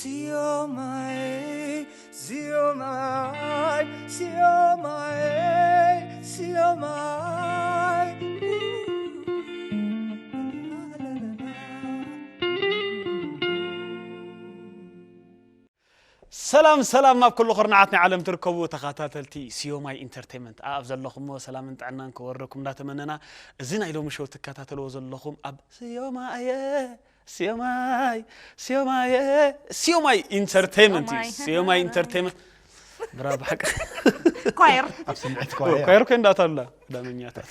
Siomai, siomai, siomai, siomai. ሰላም ሰላም፣ ኣብ ኩሉ ኩርናዓት ናይ ዓለም ትርከቡ ተኸታተልቲ ሲዮማይ ኢንተርቴይመንት፣ ኣብ ዘለኹሞ ሰላምን ጥዕናን ክወረኩም እንዳተመነና፣ እዚ ናይ ሎሚ ሾው ትከታተልዎ ዘለኹም ኣብ ሲዮማየ፣ ሲዮማይ፣ ሲዮማየ፣ ሲዮማይ ኢንተርቴይመንት እዩ። ሲዮማይ። ሲዮማይ ኢንተርቴይመንት። ብራ ብሓቂ። ኳየር። ኣብ ስምዒት ኳየር። ኳየር ኮ እንዳታላ ዳመኛታት።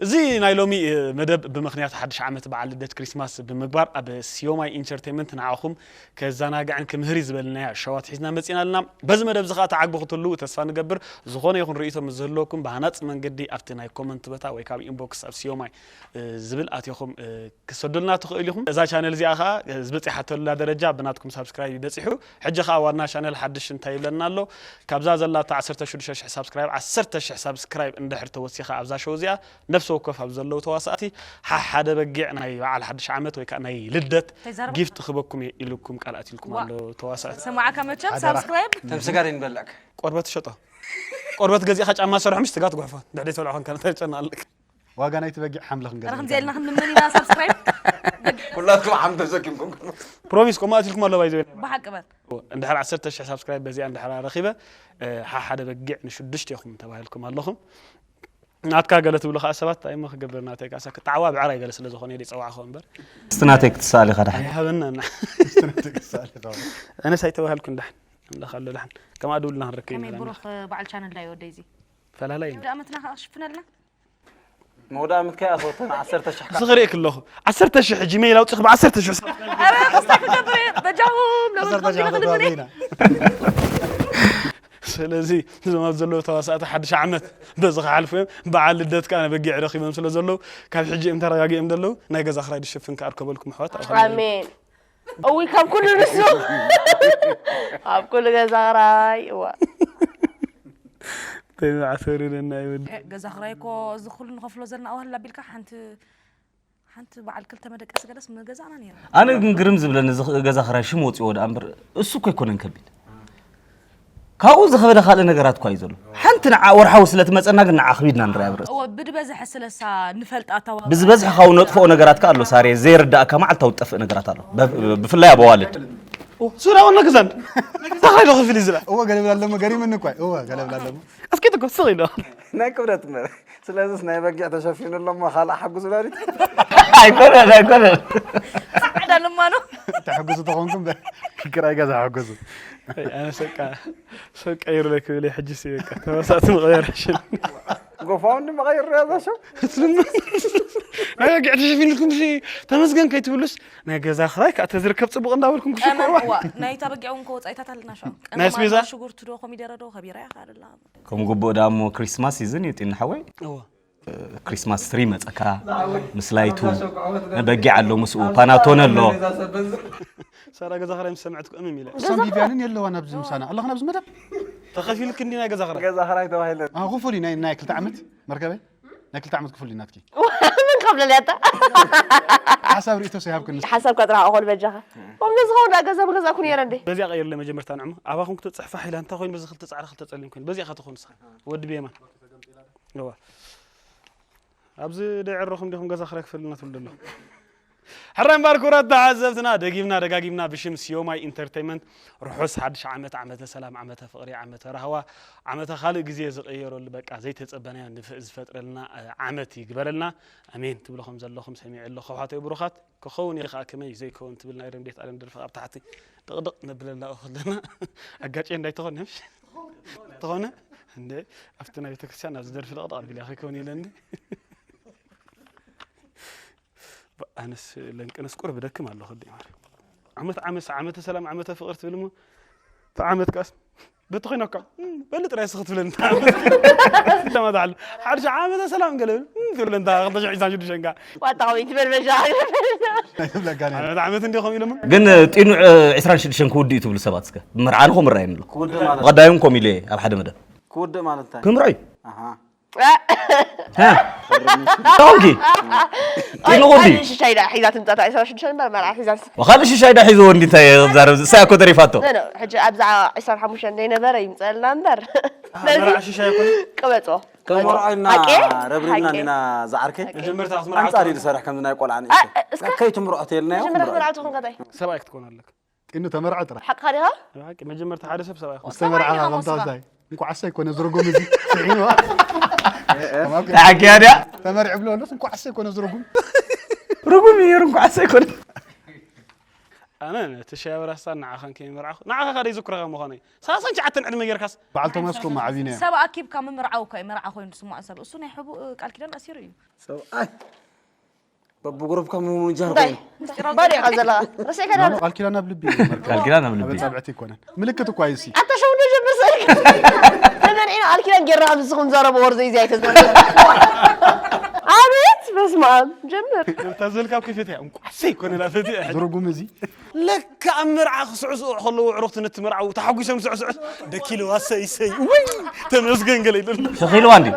እዚ ናይ ሎሚ፣ እ፣ መደብ ብምኽንያት ሓድሽ ዓመት በዓል ልደት ክሪስማስ ብምግባር ኣብ ሲዮማይ ኢንተርቴይመንት ንዓኹም ከዘናግዕን ክምህር እዩ ዝበልናዮ ሸዋት ሒዝና መጺና ኣለና። በዚ መደብ እዚ ኸኣ ተዓግቡ ክትህልዉ ተስፋ ንገብር። ዝኾነ ይኹን ርእይቶ ምስ ዝህልወኩም ብሃናጺ መንገዲ ኣብቲ ናይ ኮመንት ቦታ ወይ ካብ ኢንቦክስ ኣብ ሲዮማይ፣ እ፣ ዝብል ኣትኹም፣ እ፣ ክሰዱልና ትኽእሉ ኢኹም። እዛ ቻነል እዚኣ ኸኣ ዝበጺሓተሉላ ደረጃ ብናትኩም ሳብስክራይብ ይበጺሑ። ሕጂ ኸኣ ዋና ቻነል ሓድሽ እንታይ ይብለና ኣሎ? ካብዛ ዘላታ ዓሰርተ ሽዱሽተ ሽሕ ሳብስክራይብ፣ ዓሰርተ ሽሕ ሳብስክራይብ እንድሕር ተወሲኻ ኣብዛ ሾው እዚኣ፣ ነፍሲ ወከፍ ኣብ ዘለዉ ተዋሳእቲ ሓ-፣ ሓደ በጊዕ ናይ በዓል ሓድሽ ዓመት ወይ ከኣ ናይ ልደት ተዛረበ? ጊፍት ክበኩም እየ ኢልኩም ቃል ኣትልኩም ዋ። ኣሎ ተዋሳእቲ። ሰማዕካ መቸም ሓደራ። ሳብስክራይብ? ከም ስጋ ዶ ይንበልዕካ? ቆርበት ሸጦ። ቆርበት ገዚእኻ ጫማ ሰርሖ፣ ምሽ ስጋ ትጉሕፎ። ድሕሪ ትበልዖ ኮንካ እንታይ ጨና ኣለካ? ዋጋ ናይቲ በጊዕ ሓምለ ኣረ ክንገዝእ ከምዚ ኢልና ክንልምን ኢና ሳብስክራይብ። ኩላትኩም ሓምለ ተሰኪምኩም። ፕሮሚስ፣ ከምኡ ኣትልኩም ኣሎ ባይዘ። ብሓቂ በል። እንድሕር ዓሰርተ ሽሕ ሳብስክራይብ በዚኣ እንድሕር ረኺበ፣ እ፣ ሓ-፣ ሓደ በጊዕ ንሽዱሽተ ኢኹም ተባሂልኩም ኣለኹም። ናትካ ገለ ትብሉ ኸኣ ሰባት፣ ኣይሞ ክገብር ናተይ ካሳ ክጣዕዋ ብዕራይ ገለ ስለ ዝኾነ እየ ዝጸዋዕኹ እምበር። እስቲ ናተይ ክትስኣል ኢኻ ደሓን። ኣይሃበና እና። እስቲ ናተይ ክትስኣል ኢኻ። ኣነስ ኣይተባሃልኩን ደሓን። ኣምላኽ ኣሎ ደሓን። ከምኣ ድብልና ክንረክብ ከመይ ኢና ብሩኽ ደሓን። በዓል ቻነል ዳይ ወደይ እዚ? ፈላላይ እዩ። ወደ ኣመትና ኸኣ ክሽፍነልና? መውዳእ ምትካይ ኣስወተን ዓሰርተ ሽሕ እዚ ክርእየክ ኣለኹ። ዓሰርተ ሽሕ ጂሜይል ኣውጺኹ ብዓሰርተ ሽሕ ሰብ። ኣረ፣ ክስታይ ክገብር እየ። በጃኹም፣ ለምን ዓሰርተ ሽሕ ከምዚ ንኽልምን እየ? ኢና። ስለዚ፣ እዞም ኣብ ዘለዉ ተዋሳእቲ ሓድሽ ዓመት በዚ ክሓልፉ እዮም። በዓል ልደት ከኣ በጊዕ ረኺቦም ስለ ዘለዉ፣ ካብ ሕጂ እዮም ተረጋጊኦም ዘለዉ። ናይ ገዛ ክራይ ድሽፍን ከኣ ኣርከበልኩም ኣሕዋት። ኣሜን። እውይ፣ ካብ ኩሉ ንሱ። ኣብ ኩሉ ገዛ ክራይ፣ እዋ። ተይመዓሰሪ ነና ይወዲ። ገዛ ክራይ እኮ እዚ ኩሉ ንኸፍሎ ዘለና ኣዋህል ኣቢልካ ሓንቲ፣ ሓንቲ በዓል ክልተ መደቀሲ ገለስ ምገዛእና ነይርና። ኣነ ግን ግርም ዝብለኒ እዚ ገዛ ክራይ ሽም ወፂዎ ደኣ እምበር እሱ እኮ ኣይኮነን ከቢድ። ካብኡ ዝኸበደ ካልእ ነገራት እኳ እዩ ዘሎ። ሓንቲ ንዓ ወርሓዊ ስለ ትመፀና ግን ንዓ ኣኽቢድና ንርኣያ ብርእሲ። እወ፣ ብድበዝሐ ስለሳ ንፈልጣ ኣታዋ-፣ ብዝበዝሐ ካብኡ ነጥፍኦ ነገራት ከኣ ኣሎ ሳሬ፣ ዘይርዳእካ መዓልታዊ ትጠፍእ ነገራት ኣሎ። ብ-፣ ብፍላይ ኣብ ኣዋልድ። ኦ፣ ሱራ ወና ገዛን። ተኻይዶ ክፍል ይዝራ። እወ፣ ገለ ብላ ኣለሞ ገሪመኒ እኳ። እወ፣ ገለ ብላ ኣለሞ። እስኪ ትጎስቕ ኢሎ። ናይ ክብረት እምበር። ስለዚስ ናይ በጊዕ ተሸፊኑ ኣሎ እሞ ካልእ ሓጉስ ዳዊት? ኣይኮነን፣ ኣይኮነን። ጻዕዳ ልማኖ። ተሐጉሱ ተኾንኩም በ-፣ ክራይ ገዛ ሓጉሱ። ኣይ፣ ኣነ ሰቃ፣ ሰቃ ይርለ ክብል እየ ሕጂ ሲ በቃ። ተመሳሳሊ መቐየር ሕሽን። ጎፋውንዲ መቐየር ዶ ያዛቸው? ናይ በጊዕ ተሸፊንልኩም ሲ ተመስገን ከይትብሉስ ናይ ገዛ ክራይ ከኣ ተዝርከብ ጽቡቕ እንዳበልኩም ቀመም፣ ክሽኮርዋ። እዋ፣ ናይታ በጊዕ እውን ከወጻኢታት ኣለና ሻው። ናይ ቀመም ኣስቤዛ? ኣላ ሽጉርቲ ዶ ኮሚደረ ዶ ከቢራ እያ ካደላ። ከም ግቡእ ደኣ እሞ ክሪስማስ ሲዝን እዩ ጢኒ ሓወይ። እዋ። ክሪስማስ ትሪ መጸካ፣ ምስ ላይቱ፣ በጊዕ ኣሎ ምስኡ፣ ፓናቶነ ኣሎ። ሳራ ገዛ ክራይ ምስ ሰምዐትኩ እምም ኢለ። እሷን ቪቪያንን የለዋን ኣብዚ ምሳና። ኣለኽን ኣብዚ መደብ? ተኸፊልክ እንዲ ናይ ገዛ ክራይ? ገዛ ክራይ ተባሂለን። ኣዎ፣ ክፉል እዩ ናይ፣ ናይ ክልተ ዓመት መርከበይ? ናይ ክልተ ዓመት ክፉል እዩ ናትኪ። ምን ካብለልያ እታ? ሓሳብ ርእይቶ ሰይሃብክኒ። ሓሳብ ከጥራሕ ኣኾል በጃኻ። ከምዚ ዝኸውን ደኣ ገዛ ምገዛእኩ ነይረ እንዴ? በዚኣ ቀይርለ መጀመርታ ንዕሞ። ኣባኹም ክትጽሕፋ ሓይላ እንታይ ኮይኑ በዚ ክልተ ጻዕዳ ክልተ ጸሊም ኮይኑ? በዚኣ ኢኻ ትኾን ንስኻ። ወዲ ቤማ። እዋ። ኣብዚ ደይ ዕረኹም ዲኹም ገዛ ክራይ ክፈልና ትብሉ ዘለኹም? ሕራይ እምበኣር ክቡራት ተዓዘብትና፣ ደጊምና ደጋጊምና ብሽም ሲዮማይ ኢንተርተይመንት ርሑስ ሓድሽ ዓመት፣ ዓመተ ሰላም፣ ዓመተ ፍቕሪ፣ ዓመተ ራህዋ፣ ዓመተ ካልእ ግዜ ዝቕየረሉ፣ በቃ ዘይተጸበናዮ ንፍ-፣ ዝፈጥረልና፣ እ፣ ዓመት ይግበረልና። ኣሜን ትብሉ ከም ዘለኹም ሰሚዐ ኣለኹ፣ ኣሕዋተይ ብሩኻት። ክኸውን እዩ ኸኣ ከመይ ዘይከውን ትብል ናይ ረምቤት ኣለም ደርፊ ኣብ ታሕቲ ድቕድቕ ነብለላ ከለና ኣጋጭዮ እንዳይተኾነ ምሽ? ተኾነ? እንደ ኣብቲ ናይ ቤተክርስትያን ኣብዚ ደርፊ ድቕድቕ ኣቢላ ከይከውን ኢለኒ። ኣነስ ለንቅነስ ቁሩብ ደክም ኣለኹ፣ ኣደይ ማርያም። ዓመት ዓመት፣ ዓመተ ሰላም፣ ዓመተ ፍቕሪ ትብል እሞ፣ እቲ ዓመት ከኣስ፣ በቲ ኮይና እኳ፣ እም፣ በሊ ጥራይ እስኺ ትብለኒ፣ እቲ ዓመት። ተማታዕሉ። ሓድሽ ዓመተ ሰላም ገለ፣ እም፣ ትብለኒ፣ እታ ክልተ ሽሕ ዕስራን ሽዱሽተን ከኣ። ዋጣ ወይ ትበል በጃ። ናይ ትብለካ ነይሩ። ዓመት ዓመት እንዲኹም ኢሎም። ግን፣ ጢኑ፣ እ፣ ዕስራን ሽዱሽተን ክውድእ እዩ ትብሉ ሰባት እስከ። ብመርዓ ንኹም ርኣየኒ ኣሎ። ክውድእ ማለት? ብቐዳዮም ኮም ኢለ ኣብ ሓደ መደብ። ክውድእ ማለት እንታይ? ክምርዖ እዩ። ኣሃ። ዶንኪ፣ ይንቑዲ። ሽሻይ ዳ ሒዛ ትምፃ። ዕስራ ሽዱሽተ ነበር መርዓ ሒዛ። ወኻል ሽሻይ ዳ ሒዞ ወንዲ እንታይ ዘዛረብ? እሳ እኮ ተሪፋቶ። ሕጂ ኣብዛ ዕስራን ሓሙሽተን ዘይነበረ ይምፀልና እምበር። ስለዚ ሽሻይ እኮ ቅበፆ። ከመርዓና ረብሪብና ዲና ዝዓርከይ? መጀመርታ ክትመርዓ ኣንጻር ኢሉ ዝሰርሕ ከምዚ ናይ ቆልዓ ንእሽተይ። ከይትምርዖ ተይልናዮ። መጀመርያ ክትመርዓ ትኾን ከታይ? ሰብኣይ ክትኮን ኣለካ። ጢኑ ተመርዐ ጥራሕ። ሓቅኻ ዲኻ? መጀመርታ ሓደ ሰብ ሰብኣይ ክኾን። ዝተመርዓ ከምታ እንታይ? እንኳዕ ኣሰይ ኮነ ዝርጉም እዚ ስዒንዋ። ተሓኪያ ድያ? ተመርዒ ብሎ ኣሎስ እንኳዕ ኣሰይ ኮነ ዝርጉም። ርጉም እዩ እንኳዕ ኣሰይ ኮነ። ኣነ ነቲ ሻብራሳ ንዓኻን ከይመርዓኹ ንዓኻ ካደ ይዝክረኻ ምዃኑ እዩ። ሰላሳን ትሽዓተን ዕድመ ጌርካስ በዓል ቶማስ ኮማ ዓቢና እዮም። ሰብ ኣኪብካ ምምርዓው እኮ እዩ መርዓ ኮይኑ ዝስምዖ ሰብ። እሱ ናይ ሕቡእ ቃል ኪዳን ኣሲሩ እዩ። ሰብኣይ በብጉሩፕካ ምውንጃል እንታይ ኮይኑ። ምስጢራዊ ባዶ ኢኻ ዘለኻ። ረሲዕካ ዶ? ቃል ኪዳን ኣብ ልቢ እዩ። ቃል ኪዳን ኣብ ልቢ። ኣብ ኣጻብዕቲ ኣይኮነን። ምልክት እኳ እዩ እሲ። ኣታ ሸው ዶ ጀምር ሰሪክ። ተመርዒና ቃል ኪዳን ጌርና ካብ ንስኹም ዘረበ ወርዘ እዚ ኣይተዘረበ። ኣቤት በስመ ኣብ ጀምር። እታ ዝበልካ ኣብ ከይፈትያ እንቋዕ ሰይ ኮነ ላ ፈትያ። ዝርጉም እዚ ለካ ኣብ መርዓ ክስዕስዑ ከለዉ ኣዕሩኽቲ ነቲ መርዓዊ ተሓጒሶም ዝስዕስዑ ደኪልዋ ሰይ ሰይ ወይ ተመስገን ገለ ይብል። ሸኺልዋ እንዲ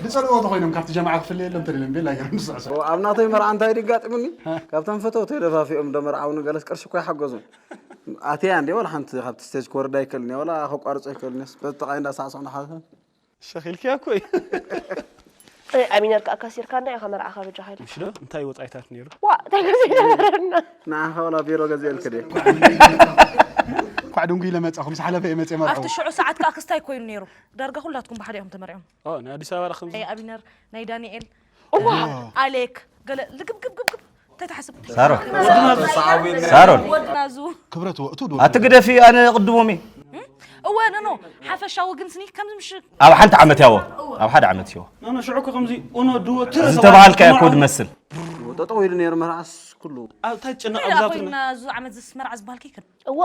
ብጸልኦ ተኾይኖም ካብቲ ጀማዓ ክፍለየሎም ተደልዮም ቤላ ገይሮም ዝስዕስዑ። ኣብ ናተይ መርዓ እንታይ ድዩ ኣጋጢሙኒ? ካብቶም ፈተውተይ ደፋፊኦም ዶ መርዓውኒ ገለስ ቅርሺ እኮ ይሓገዙ። ኣትያ እንዲ ዋላ ሓንቲ ካብቲ ስቴጅ ክወርድ ኣይክእልን እየ፣ ዋላ ከቋርጾ ኣይክእልን እየስ። በቲ ጥቓይ እንዳሳዕስዑ ንሓልፈ። ሸኺልክያ እኮ እዩ። ኣሚነር ከዓ ከሲርካና ኢኻ መርዓኻ በጃኻ ኢለ። ምሽ ዶ እንታይ ወፃኢታት ነይሩ? ዋ እንታይ ገዜ ነበረና። ንዓኻ ዋላ ቢሮ ገዚኤልክ ድየ? እንኳዕ ድንጉ ኢለ መፃኹ ምስ ሓለፈ እየ መፅየ መርዓው። ኣብቲ ሽዑ ሰዓት ከዓ ክስታይ ኮይኑ ነይሩ። ዳርጋ ኩላትኩም ብሓደ ኢኹም ተመርዒኹም። ኦ ናይ ኣዲስ ኣበባ ዳኽም። ናይ ኣቢነር ናይ ዳንኤል እዋ ኣሌክ ገለ ልግብግብግብግብ እንታይ ትሓስብ? ሳሮን ሳሮን ክብረት ወእቱ ዶ ኣቲ ግደፊ ኣነ ቅድሞም እየ። እወ ኖ ኖ ሓፈሻዊ ግን ስኒ ከምዚ ምሽ ኣብ ሓንቲ ዓመት ያዎ ኣብ ሓደ ዓመት ያዎ ኖ ኖ ሽዑ እኮ ከምዚ ኡኖ ድዎ ትረ ዝተባሃልካ እኮ ድመስል። ጠጠው ኢሉ ነይሩ መርዓስ ኩሉ ኣብታ ጭነ ኣብዛቱ ኮይና እዚ ዓመት ዝስ መርዓ ዝበልኪ ክን እዋ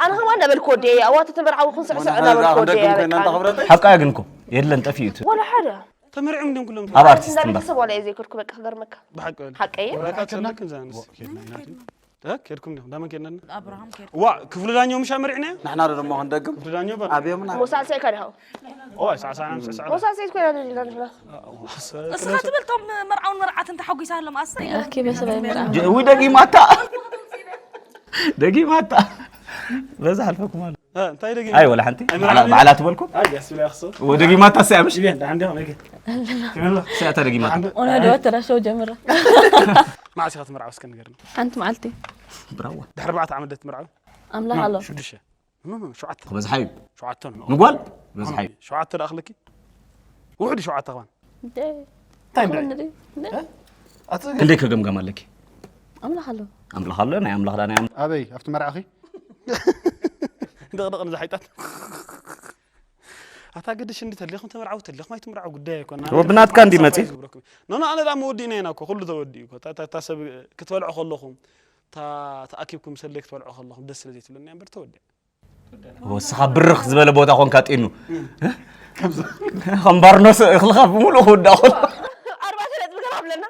ኣነ ከማን ነበልክ ወደየ ኣዋተ ተመርዓዊ ክንስዕስዕ ነበልክ ወደየ ሓቃ ግን እኮ የለን ጠፊኡ እቲ ወላ ሓደ ተመርዕም እንዲም ኩሎም ኣብ ኣርቲስት እምበር ሰብ ዋላ እየ ዘይከድኩ በቃ ክገርመካ ብሓቂ ሓቀየ ከድኩም ዲኹም ዳመን ከድና ኣብርሃም ከድ ዋ ክፍሉ ዳኛው ምሻ መሪዕና ንሕና ዶ ደሞ ክንደግም ክፍሉ ዳኛው በር ኣብዮምና ሞሳሰይ ከድሃው ኦይ ሳሳ ሳሳ ሞሳሰይ ኮይና ንሕና እስኻ ትብል ቶም መርዓውን መርዓትን ተሓጒሳ ኣለማ ኣሰይ ዊ ደጊማታ ደጊማታ በዛ ሓልፈኩም ኣሎ እንታይ ደጊማ ኣይ ወላ ሓንቲ ባዕላ ትበልኩም ደጊማታ ሰያምሽ ሰያታ ደጊማታ ኦነ ዶ ተራሸው ጀምራ ማዕሲኻ ትምርዓው እስከ ንገርኒ ሓንቲ መዓልቲ ብራዋ ድሕሪ ኣርባዕተ ዓመት ትምርዓው ኣምላኽ ኣሎ ሽዱሽተ ሸውዓተ ክበዝሓ እዩ ሸውዓተ ንጓል በዝሓ እዩ ሸውዓተ ደኣ ክልኪ ውሕድ ሸውዓተ ከማን እንታይ እንታይ እንታይ ክንደይ ከገምገም ኣለኪ ኣምላኽ ኣሎ ኣምላኽ ኣሎ ናይ ኣምላኽ ዳ ናይ ኣምላኽ ኣበይ ኣብቲ መርዓኺ ደቕደቕ ንዝሓይጣት ኣታ ገድሽ እንዲ ተሊኹም ተመርዓው ተሊኹም ኣይትምርዓው ጉዳይ ኣይኮና ወብናትካ እንዲ መጺ ኖ ኖ ኣነ ዳ መወዲእና ኢና እኮ ኩሉ ተወዲኡ እኮ እታ ሰብ ክትበልዑ ከለኹም እታ ተኣኪብኩም ሰለይ ክትበልዑ ከለኹም ደስ ስለ ዘይትብለኒ እምበር ተወዲኣ ወስኻ ብርኽ ዝበለ ቦታ ኾንካ ጢኑ ከም ባርኖስ እኽልኻ ብምሉእ ክውዳእ ኾሎ ኣርባዕተ ነጥቢ ገና ኣለና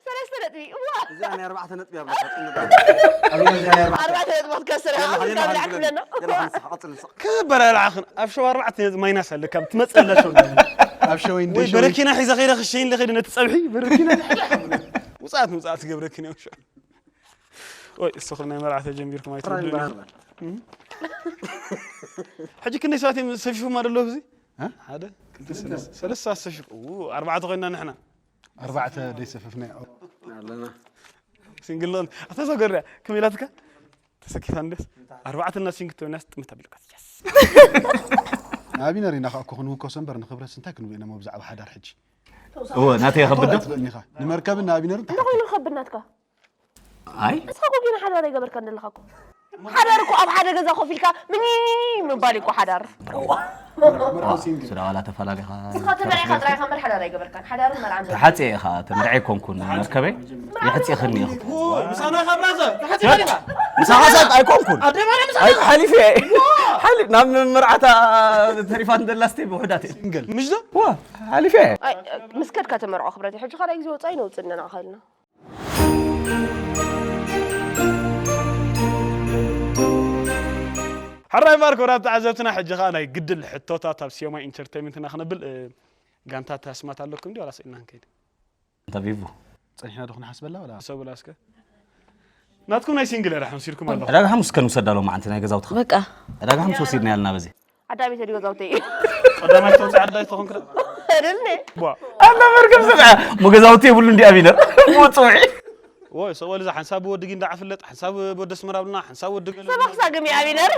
ሰለስተ ነጥቢ እዋ እዛ ናይ ኣርባዕተ ነጥቢ ኣብላ ኣርባዕተ ነጥቢ ክትከስር ኣብላ ክብለና ክበላ ላዓኽን ኣብ ሸው ኣርባዕተ ነጥቢ ማይናስ ኣለካ ትመፅእ ኣለሸው ኣብ ሸወይ እንደ ወይ በረኪና ሒዘ ኸይደ ክሸይ እንደ ኸይደ ነቲ ፀብሒ በረኪና ውፅኣት ምውፅኣት ገብረክን እዮም ሸው ወይ እስኹም ናይ መርዓ ተጀሚርኩም ኣይትወዱን ሕጂ ክንደይ ሰባት እዮም ዝሰፊፉማ ደለዉ እዚ ሓደ ሰለስተ ሰፊፉ ኣርባዕተ ኮይና ንሕና ኣርባዕተ ደይሰፈፍና ኣለና ሲንግል ኣታ ሰው ገርያ ከመይ ኢላትካ ተሰኪፋ እንዴስ ኣርባዕተ እና ሲንግል ተወይናስ ጥምት ኣቢልካ ንኣቢነር ኢና ከዓ እኮ ክንውከሶ እምበር ንክብረትስ እንታይ ክንብእና ብዛዕባ ሓዳር ሕጂ እወ ናተይ የኸብድ ዶ ትብልኒ ኢኻ ንመርከብን ንኣቢነርን እንታይ ኮይኑ ከብድ ናትካ ኣይ ንስኻ እኮ ጌና ሓዳር ኣይገበርካን ዘለኻ እኮ ሓዳር እኮ ኣብ ሓደ ገዛ ኮፍ ኢልካ ምኒ ምባል እኮ ሓዳር ስራ ዋላ ተፈላለኻ ንስኻ ተመሪዕካ ጥራይ ኢኻ እምበር ሓዳር ኣይገበርካን ሓዳርን መርዓን ተሓፅየ ኢኻ ተመርዐ ኣይኮንኩን መርከበይ የሕፅኽኒ ኢኹ ምሳና ካብ ራዘ ተሓፂኻ ዲኻ ምሳኻ ሰብ ኣይኮንኩን ሓሊፈ ናብ መርዓታ ተሪፋ እንደላ ስተ ብውሕዳት ምሽ ዶ ሓሊፈ ምስ ከድካ ተመርዖ ክብረት ሕጂ ካልኣይ ግዜ ወፃኢ ነውፅእ ኣለና ኣኻልና ሕራይ ማር ክቡራት ተዓዘብትና ሕጂ ከዓ ናይ ግድል ሕቶታት ኣብ ሲዮማይ ኢንተርቴይንመንትና ክነብል ጋንታ ኣስማት ኣለኩም ድዩ ዋላስ ኢልና ክንከይድ? እንተ ቪቭ ጸኒሕና ዶ ክንሓስበላ ወላ? ሰብላ እስከ ናትኩም ናይ ሲንግል ራሕም ሲልኩም ኣሎ። ዕዳጋ ሓሙስ ከንውሰዳ ሎማዓንቲ ናይ ገዛውትኻ በቃ ዕዳጋ ሓሙስ ወሲድና ያልና በዚ ዓዳሚ ተዲ ገዛውተይ ቀዳማይ ተውፅእ ዓዳይ ተኾንክ አይደል ኣላ መርገም ዝርኣ ሞ ገዛውቲ የብሉ እንዲ ኣቢነር ሞ ፅውዒ ወይ ሰቆል እዛ ሓንሳብ ወዲ ጊንዳ ዓፍለጥ ሓንሳብ ወዲ ኣስመራ ብልና ሓንሳብ ወዲ ገለ ሰበኽሳ ግም ይኣብይነር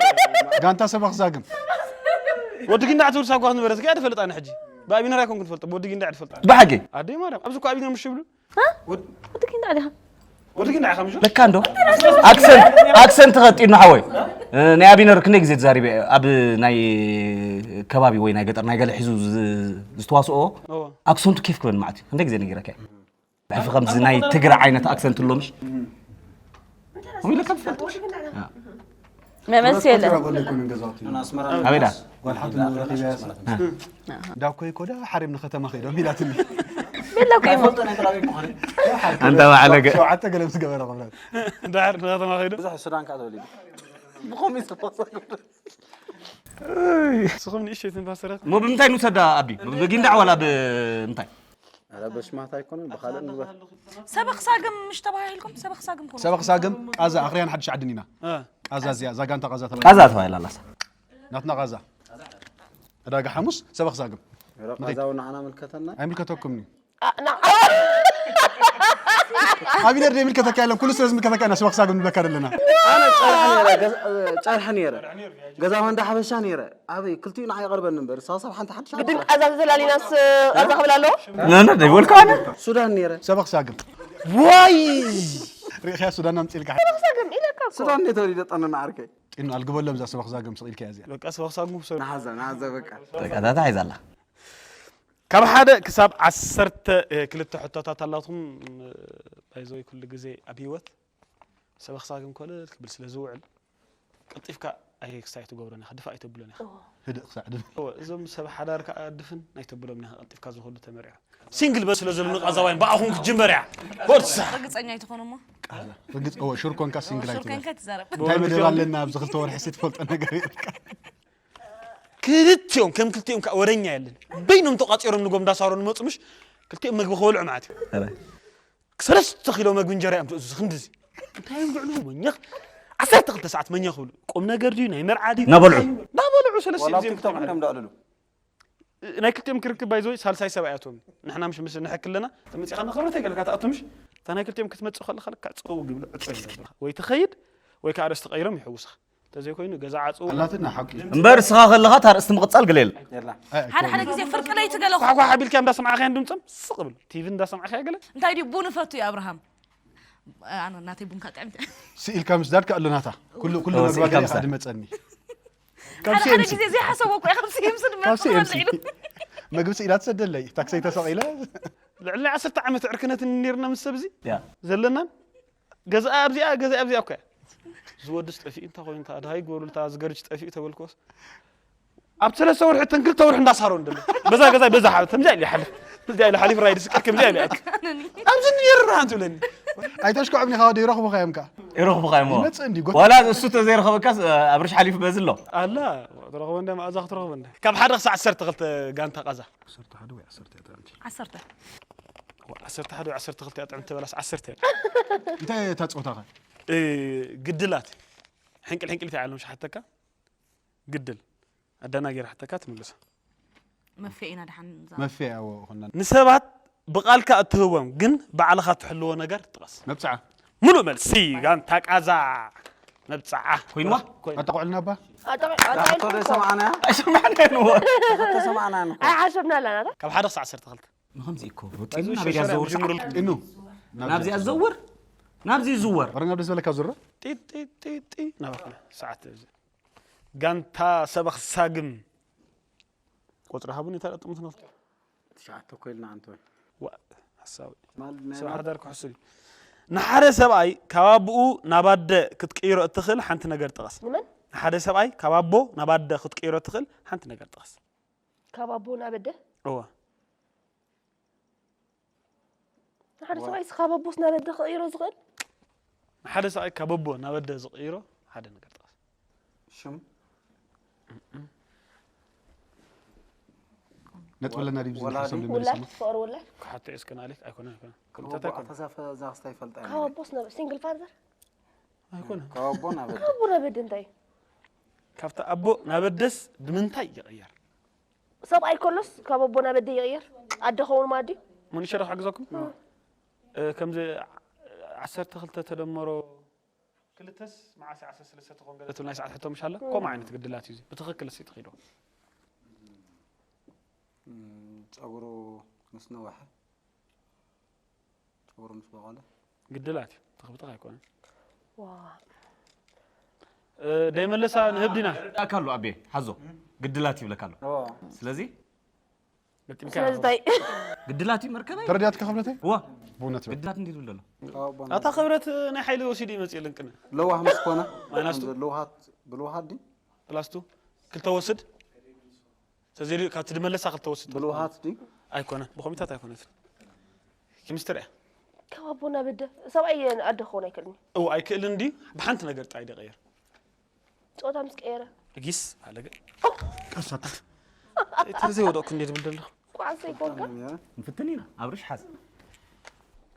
ጋንታ ሰበኽ ዛግም ወዲ ጊንዳ ትብል ሳጓ ክንበረት ከያ ትፈልጣ ንሕጂ ብኣቢነር ኣይኮንኩ ትፈልጦ ወዲ ጊንዳ ትፈልጣ ብሓቂ ኣደይ ማርያም ኣብዚ እኮ ኣቢነር ምሽ ይብሉ ወድኪ እንዳዲኻ ወዲ ጊንዳ ኢኻ ምሽ ለካ እንዶ ኣክሰንት ኣክሰንት ተቐጢኑ ሓወይ እ፣ ናይ ኣቢነር ክንደይ ግዜ ተዛሪበ ኣብ ናይ ከባቢ ወይ ናይ ገጠር ናይ ገለ ሒዙ ዝ- ዝተዋስኦ እዎ ኣክሰንቱ ኬፍ ክበል ማለት እዩ ክንደይ ግዜ ነጊረካ እየ። ብሕልፊ ከምዚ ናይ ትግረ ዓይነት ኣክሰንት ኣሎ ምሽ ከምኡ ኢለካ ትፈልጥ መመልሲ የለን በለ ይኮነ ገዛውቲ ኣበይ ዳ ጓል ሓንቲ ንረኺበያ ዳኮ ይኮዳ ሓሪም ንከተማ ከይዶም ኢላትኒ የለኩ ኣንታ ባዕለገ ሸውዓተ ገለ ምስ ገበረ ክብላት ዳር ንከተማ ከይዱ ብዙሕ ሱዳን ከዓ ተወሊዱ ብኸምኡ ዝተፈሰሉ ንስኹም ንእሽተይ ትንፋሰረት ሞ ብምንታይ ንውሰዳ ኣቢ ብጊንዳዕ ዋላ ብምንታይ ኧረ በሽማት ኣይኮነን ብካልእ ንግበር ሰበኽ ሳግም ምሽ ተባሂልኩም ሰበኽ ሳግም ኮኑ ሰበኽ ሳግም ቃዛ ኣኽርያን ሓድሽ ዓድን ኢና ቃዛ እዚኣ እዛ ጋንታ ቃዛ ተባሂላ ቃዛ ተባሂላ ኣላሳ ናትና ቃዛ ዕዳጋ ሓሙስ ሰበኽ ሳግም ኧረ ቃዛው ንዓና ምልከተና ኣይምልከተኩም እዩ ኣቢነር ደይ ምልከተካ የለን ኩሉ ስለ ዝምልከተካ ኢና ሰበኽ ሳግም ንብለካ ዘለና ኣነ ጨርሒ ነረ ገዛ- ጨርሒ ነረ ገዛ መንዳ ሓበሻ ነረ ኣበይ ክልቲኡ ንዓይ ይቐርበኒ እምበር ሳሳብ ሓንቲ ሓድሽ ግድን ቃዛ ተዘላሊናስ ቃዛ ክብል ኣለዎ ነነ ደይበልካ ኣነ ሱዳን ነረ ሰበኽ ሳግም ዋይ ርኢኽያ ሱዳን ኣምፅልካ ሳግም ኢለካ እኮ ሱዳን ነይ ተወሊደ ጠንና ዓርከይ ጢኑ ኣልግበሎም እዛ ሰበኽ ዛግም ስቕ ኢልካ እያ እዚኣ በቃ ሰበኽ ሳግም ክሰሩ ንሓዘ ንሓዘ በቃ ተቃዛታ ሒዛላ ካብ ሓደ ክሳብ ዓሰርተ ክልተ ሕቶታት ኣላትኩም ባይዘወይ ኩሉ ግዜ ኣብ ህይወት ሰበኽ ሳግም ኮለል ክብል ስለ ዝውዕል ቀልጢፍካ ኣይ ክሳይ ትገብሮን ኢኻ ድፋእ ኣይተብሎን ኢኻ ህድእ ክሳዕ ድብል እዞም ሰብ ሓዳር ከዓ ድፍን ኣይተብሎም ኢኻ ቀልጢፍካ ዝኸዱ ተመሪዖ ሲንግል በስ ስለ ዘሎ ንቃዛዋይን ብኣኹም ክትጅመር እያ ወድሳ ርግፀኛ ኣይትኾኑ እሞ ርግፅ እወ ሹር ኮንካ ሲንግል ሹር ኣይትበል ኮንካ ትዛረብ እንታይ መደብ ኣለና ኣብዚ ክልተ ወርሒ ሲ ትፈልጦ ነገር የብልካ ክልቲኦም ከም ክልቲኦም ከዓ ወረኛ የለን በይኖም ተቋፂሮም ንጎም ዳሳሮ ንመፁ ምሽ ክልቲኦም መግቢ ክበልዑ ማለት እዩ ሰለስተ ኪሎ መግቢ እንጀራ እዮም ትእዝዙ ክንድዚ እንታይ እዮም ዝዕሉ መኛኽ ዓሰርተ ክልተ ሰዓት መኛኽ ይብሉ ቁም ነገር ድዩ ናይ መርዓ ድዩ እናበልዑ። እናበልዑ ሰለስተ ወላ ኣብ ግዜ ቲክቶክ እዮም ደኣልሉ ናይ ክልቲኦም ክርክብ ባይዘወይ ሳልሳይ ሰብኣይ ኣቶም ንሕና ምሽ ምስ ንሕክለና ተመፂኻ ንኽብረት ገለካ ትኣቱ ምሽ እታ ናይ ክልቲኦም ክትመፅእ ከለኻ ልካ ፀው ግብሉ ዕፅው ይብለካ ወይ ትኸይድ ወይ ከዓ ርእሲ ተቐይሮም ይሕውስኻ ተዘይኮይኑ ገዛ ዓፅው ኣላትና ሓቂ እምበር እስኻ ከለኻ እታ ርእስቲ ምቕፃል ግለ የለ የላ ሓደ ሓደ ግዜ ፍርቂ ለይቲ ገለ ኳኳ ሓቢልካ እንዳሰማዕኻያን ድምፆም ስቕ ብሉ ቲቪ እንዳሰማዕኻያ ገለ እንታይ ድዩ ቡን ፈቱ እዩ ኣብርሃም ኣነ እናተይ ቡንካ ጥዕምቲ ስኢልካ ምስዳድ ከኣሎ ናታ ኩሉ ኩሉ እወ፣ መግባ ስኢልካ ገለ ምስዳድ። ድመፀኒ ካብ ሓደ ሓደ CMC ግዜ ዘይሓሰቦ እኮ ካብ ሲምስ ድማ ካብ CMC ተመርዒሉ መግቢ ስኢላ ትሰደለይ ታክሰይ ተሰቒለ ልዕሊ ናይ ዓሰርተ ዓመት ዕርክነት ነርና ምስ ሰብ እዚ ያ ዘለናን ገዛኣ ኣብዚኣ ገዛ ኣብዚኣ እኮ ዝወድስ ጠፊኡ እንታይ ኮይኑ ኣድሃይ ግበሩልታ ዝገርጅ ጠፊኡ ተበልኮስ ኣብ ሰለስተ ወርሒ ተን ክልተ ወርሒ እንዳሳሮ እንደሎ በዛ ገዛ በዛ ሓ ተምዛ ኢለ ሓልፍ ተምዛ ኢለ ሓሊፍ ራይድ ስቅር ከምዛ ኢለ ኣት ኣብዚ ንየር ራን ትብለኒ ኣይተሽኮዕብኒ ኢኻ ወደ ይረኽቡኻ እዮም ከ ይረኽቡኻ እሞ ይመፅእ እንዲ ጎት ዋላ እሱ ተዘይረኸበካስ ኣብርሽ ሓሊፉ በዚ ኣሎ ኣላ ትረኽቦ እንደ መኣዛ ክትረኽቦ እንደ ካብ ሓደ ክሳዕ ዓሰርተ ክልተ ጋንታ ቃዛ ዓሰርተ ዓሰርተ ሓደ ወይ ዓሰርተ ክልተ እያ ጥዕምቲ በላስ ዓሰርተ እያ እንታይ እታ ፀወታ ኸ ግድላት ሕንቅል ሕንቅል እንታይ ዓለም ሸሓተካ ግድል ኣደናጊር ሓተካ ትምልሶ መፍትሒ ኢና ድሓን መፍያ ያዎ ኾና ንሰባት ብቓልካ እትህቦም ግን ባዕልኻ ትሕልዎ ነገር ጥቀስ መብፅዓ ሙሉእ መልሲ ጋንታ ቃዛ መብፅዓ ኮይንዋ ኣጠቆዕልና ባ ዳሕቶ ዶ ሰማዕና ኣይሰማዕናንዎ ተሰማዕና ንኮ ኣይሓሰብና ኣለና ካብ ሓደ ክሳዕ ዓሰርተ ክልተ ንከምዚ እኮ ወጢኑ ናበይ ድያ ዘውር ኢኑ ናብዚኣ ዘውር ናብዚ ዝወር ወረና ደስ በለካ ዙረ ጢጢጢጢ ናባኹም ሰዓት እዚ ጋንታ ሰበኽ ሳግም ቁፅሪ ሃቡን የታጠጥሙት ነፍቶ ትሽዓተ ኮይልና ኣንተ ዋ ሓሳዊ ሰብ ሓዳር ክሕስብ እዩ ንሓደ ሰብኣይ ካብ ኣቦኡ ናብ ኣደ ክትቅይሮ እትኽእል ሓንቲ ነገር ጥቀስ ንመን ንሓደ ሰብኣይ ካብ ኣቦ ናብ ኣደ ክትቅይሮ እትኽእል ሓንቲ ነገር ጥቀስ ካብ ኣቦ ናብ ኣደ እወ ሓደ ሰብኣይስ ካብ ኣቦስ ናብ ኣደ ክቕይሮ ዝኽእል ንሓደ ሰብኣይ ካብ ኣቦ ናብ ኣደ ዝቕይሮ ሓደ ነገር ጥቀስ ሽም ነጥብ ኣለና ድዩ ዝብል ሓሳብ ወላዲ? ንመልስ ውላድ እሞ። ትፈቕሩ ውላድ? ክሓቶ እየ እስከ ንኣሌክ። ኣይኮነን፣ ኣይኮነን። ክልተ ክልተ ኣይኮነን። ኣተዛፈ እዛ ክስታይ ይፈልጣ እየ። ካብ ኣቦስ ናብ ሲንግል ፋዘር? ኣይኮነን። ካብ ኣቦ ናብ ኣደ። ካብ ኣቦ ናብ ኣደ እንታይ እዩ? ካብቲ ኣቦ ናብ ኣደስ ብምንታይ ይቕየር? ሰብኣይ ከሎስ ካብ ኣቦ ናብ ኣደ ይቕየር? ኣደ ኸውን ማዲ? ሙኒሸ ዶ ክሕግዘኩም? እ፣ ከምዚ ዓሰርተ ክልተ ተደመሮ ክልተስ መዓስ ዓሰርተ ሰለስተ ትኾን ገለ ትብል ናይ ሰዓት ሕቶ ምሽ ኣላ? ከምኡ ዓይነት ግድላት እዩ እዚ። ብትኽክል እስቲ ትኺዶ። እም፣ ጸጉሩ ምስ ነወሐ፣ ጸጉሩ ምስ በቐለ። ግድላት እዩ። ተኽብጥኽ ኣይኮነን። ዋ። እ፣ ደይመለሳ ንህብ ዲና። ይርዳእካ ኣሎ ኣቤ፣ ሓዞ። ግድላት ይብለካ ኣሎ። ኦ። ስለዚ ገጢምካ ስለዚ እንታይ? ግድላት እዩ መርከበይ። ተረዲኣትካ ክብለተይ? ዋ። ብእውነት በል። ግድላት እንዴት ብሎ ኣሎ? ካብ ኣቦ ናብ ኣታ ክብረት ናይ ሓይሊ ወሲዱ ይመጽእ የለን ቅነ። ለዋህ ምስ ኮነ፣ ማይናስ ቱ። ለውሃት፣ ብልውሃት ድዩ? ፕላስ ቱ። ክልተ ወስድ። ተዘይሉ ካብቲ ድመለሳ ክልተ ወስድ። ብልውሃት ድዩ? ኣይኮነን። ብኮሚታት ኣይኮነትን። ኬሚስትሪ እያ። ካብ ኣቦ ናብ ኣደ። ሰብኣይ ኣደ ክኸውን ኣይክእልን እዩ። እው፣ ኣይክእልን ድዩ? ብሓንቲ ነገር ጥራይ ድቕየር። ጾታ ምስ ቀየረ። ጊስ ኣለገ። ቀሳታ። ተዘይ ወደቅኩ እንዴ ድብል ደሎ? ቋንሰ ይኮንካ? ንፍትን ኢና። ኣብርሽ ሓዝ።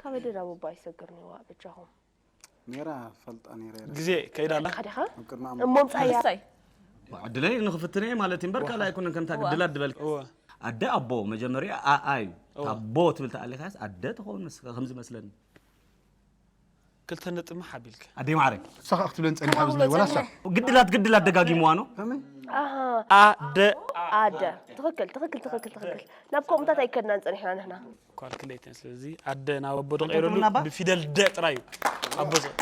ካብ ኣደ ናብ ኣቦ ኣይሰገርን እዩ፣ ዋ፣ በጃኹም። ነይራ ፈልጣ ነይራ እየ። ግዜ ከይዳ ኣላ? ካዲኻ? ኣብ ቅድሚ ኣምላኽ። እሞ ምጻያ። እሰይ። ዕድለይ ንኽፍትን እየ ማለት እዩ እምበር፣ ካልእ ኣይኮነን ከምታ ዋ። ግድላት ድበልክ። እወ። ኣደ ኣቦ፣ መጀመርያ ኣኣ እዩ። እወ። ኣቦ ትብል ተኣሊኻስ ኣደ ትኸውን መስ-፣ ከም ዝመስለኒ። ክልተ ነጥቢ ሓቢልካ። ኣደይ ማዕረ። ንስኻ ክትብለን ጸኒሓ ብዝነ ወላ ንሳ? ግድላት፣ ግድላት ደጋጊምዋ ነው። ከመይ? ኣሃ። ኣደ። ኣደ። ትኽክል፣ ትኽክል፣ ትኽክል፣ ትኽክል። ናብ ከምኡታት ኣይከድናን ጸኒሕና ንሕና። ኳልኩሌተር። ስለዚ ኣደ ናብ ኣቦ ዶ እንታይ ቀይረሉ? ትብልና ኣባ? ብፊደል ደ ጥራይ እዩ። ኣቦ ዘ-፣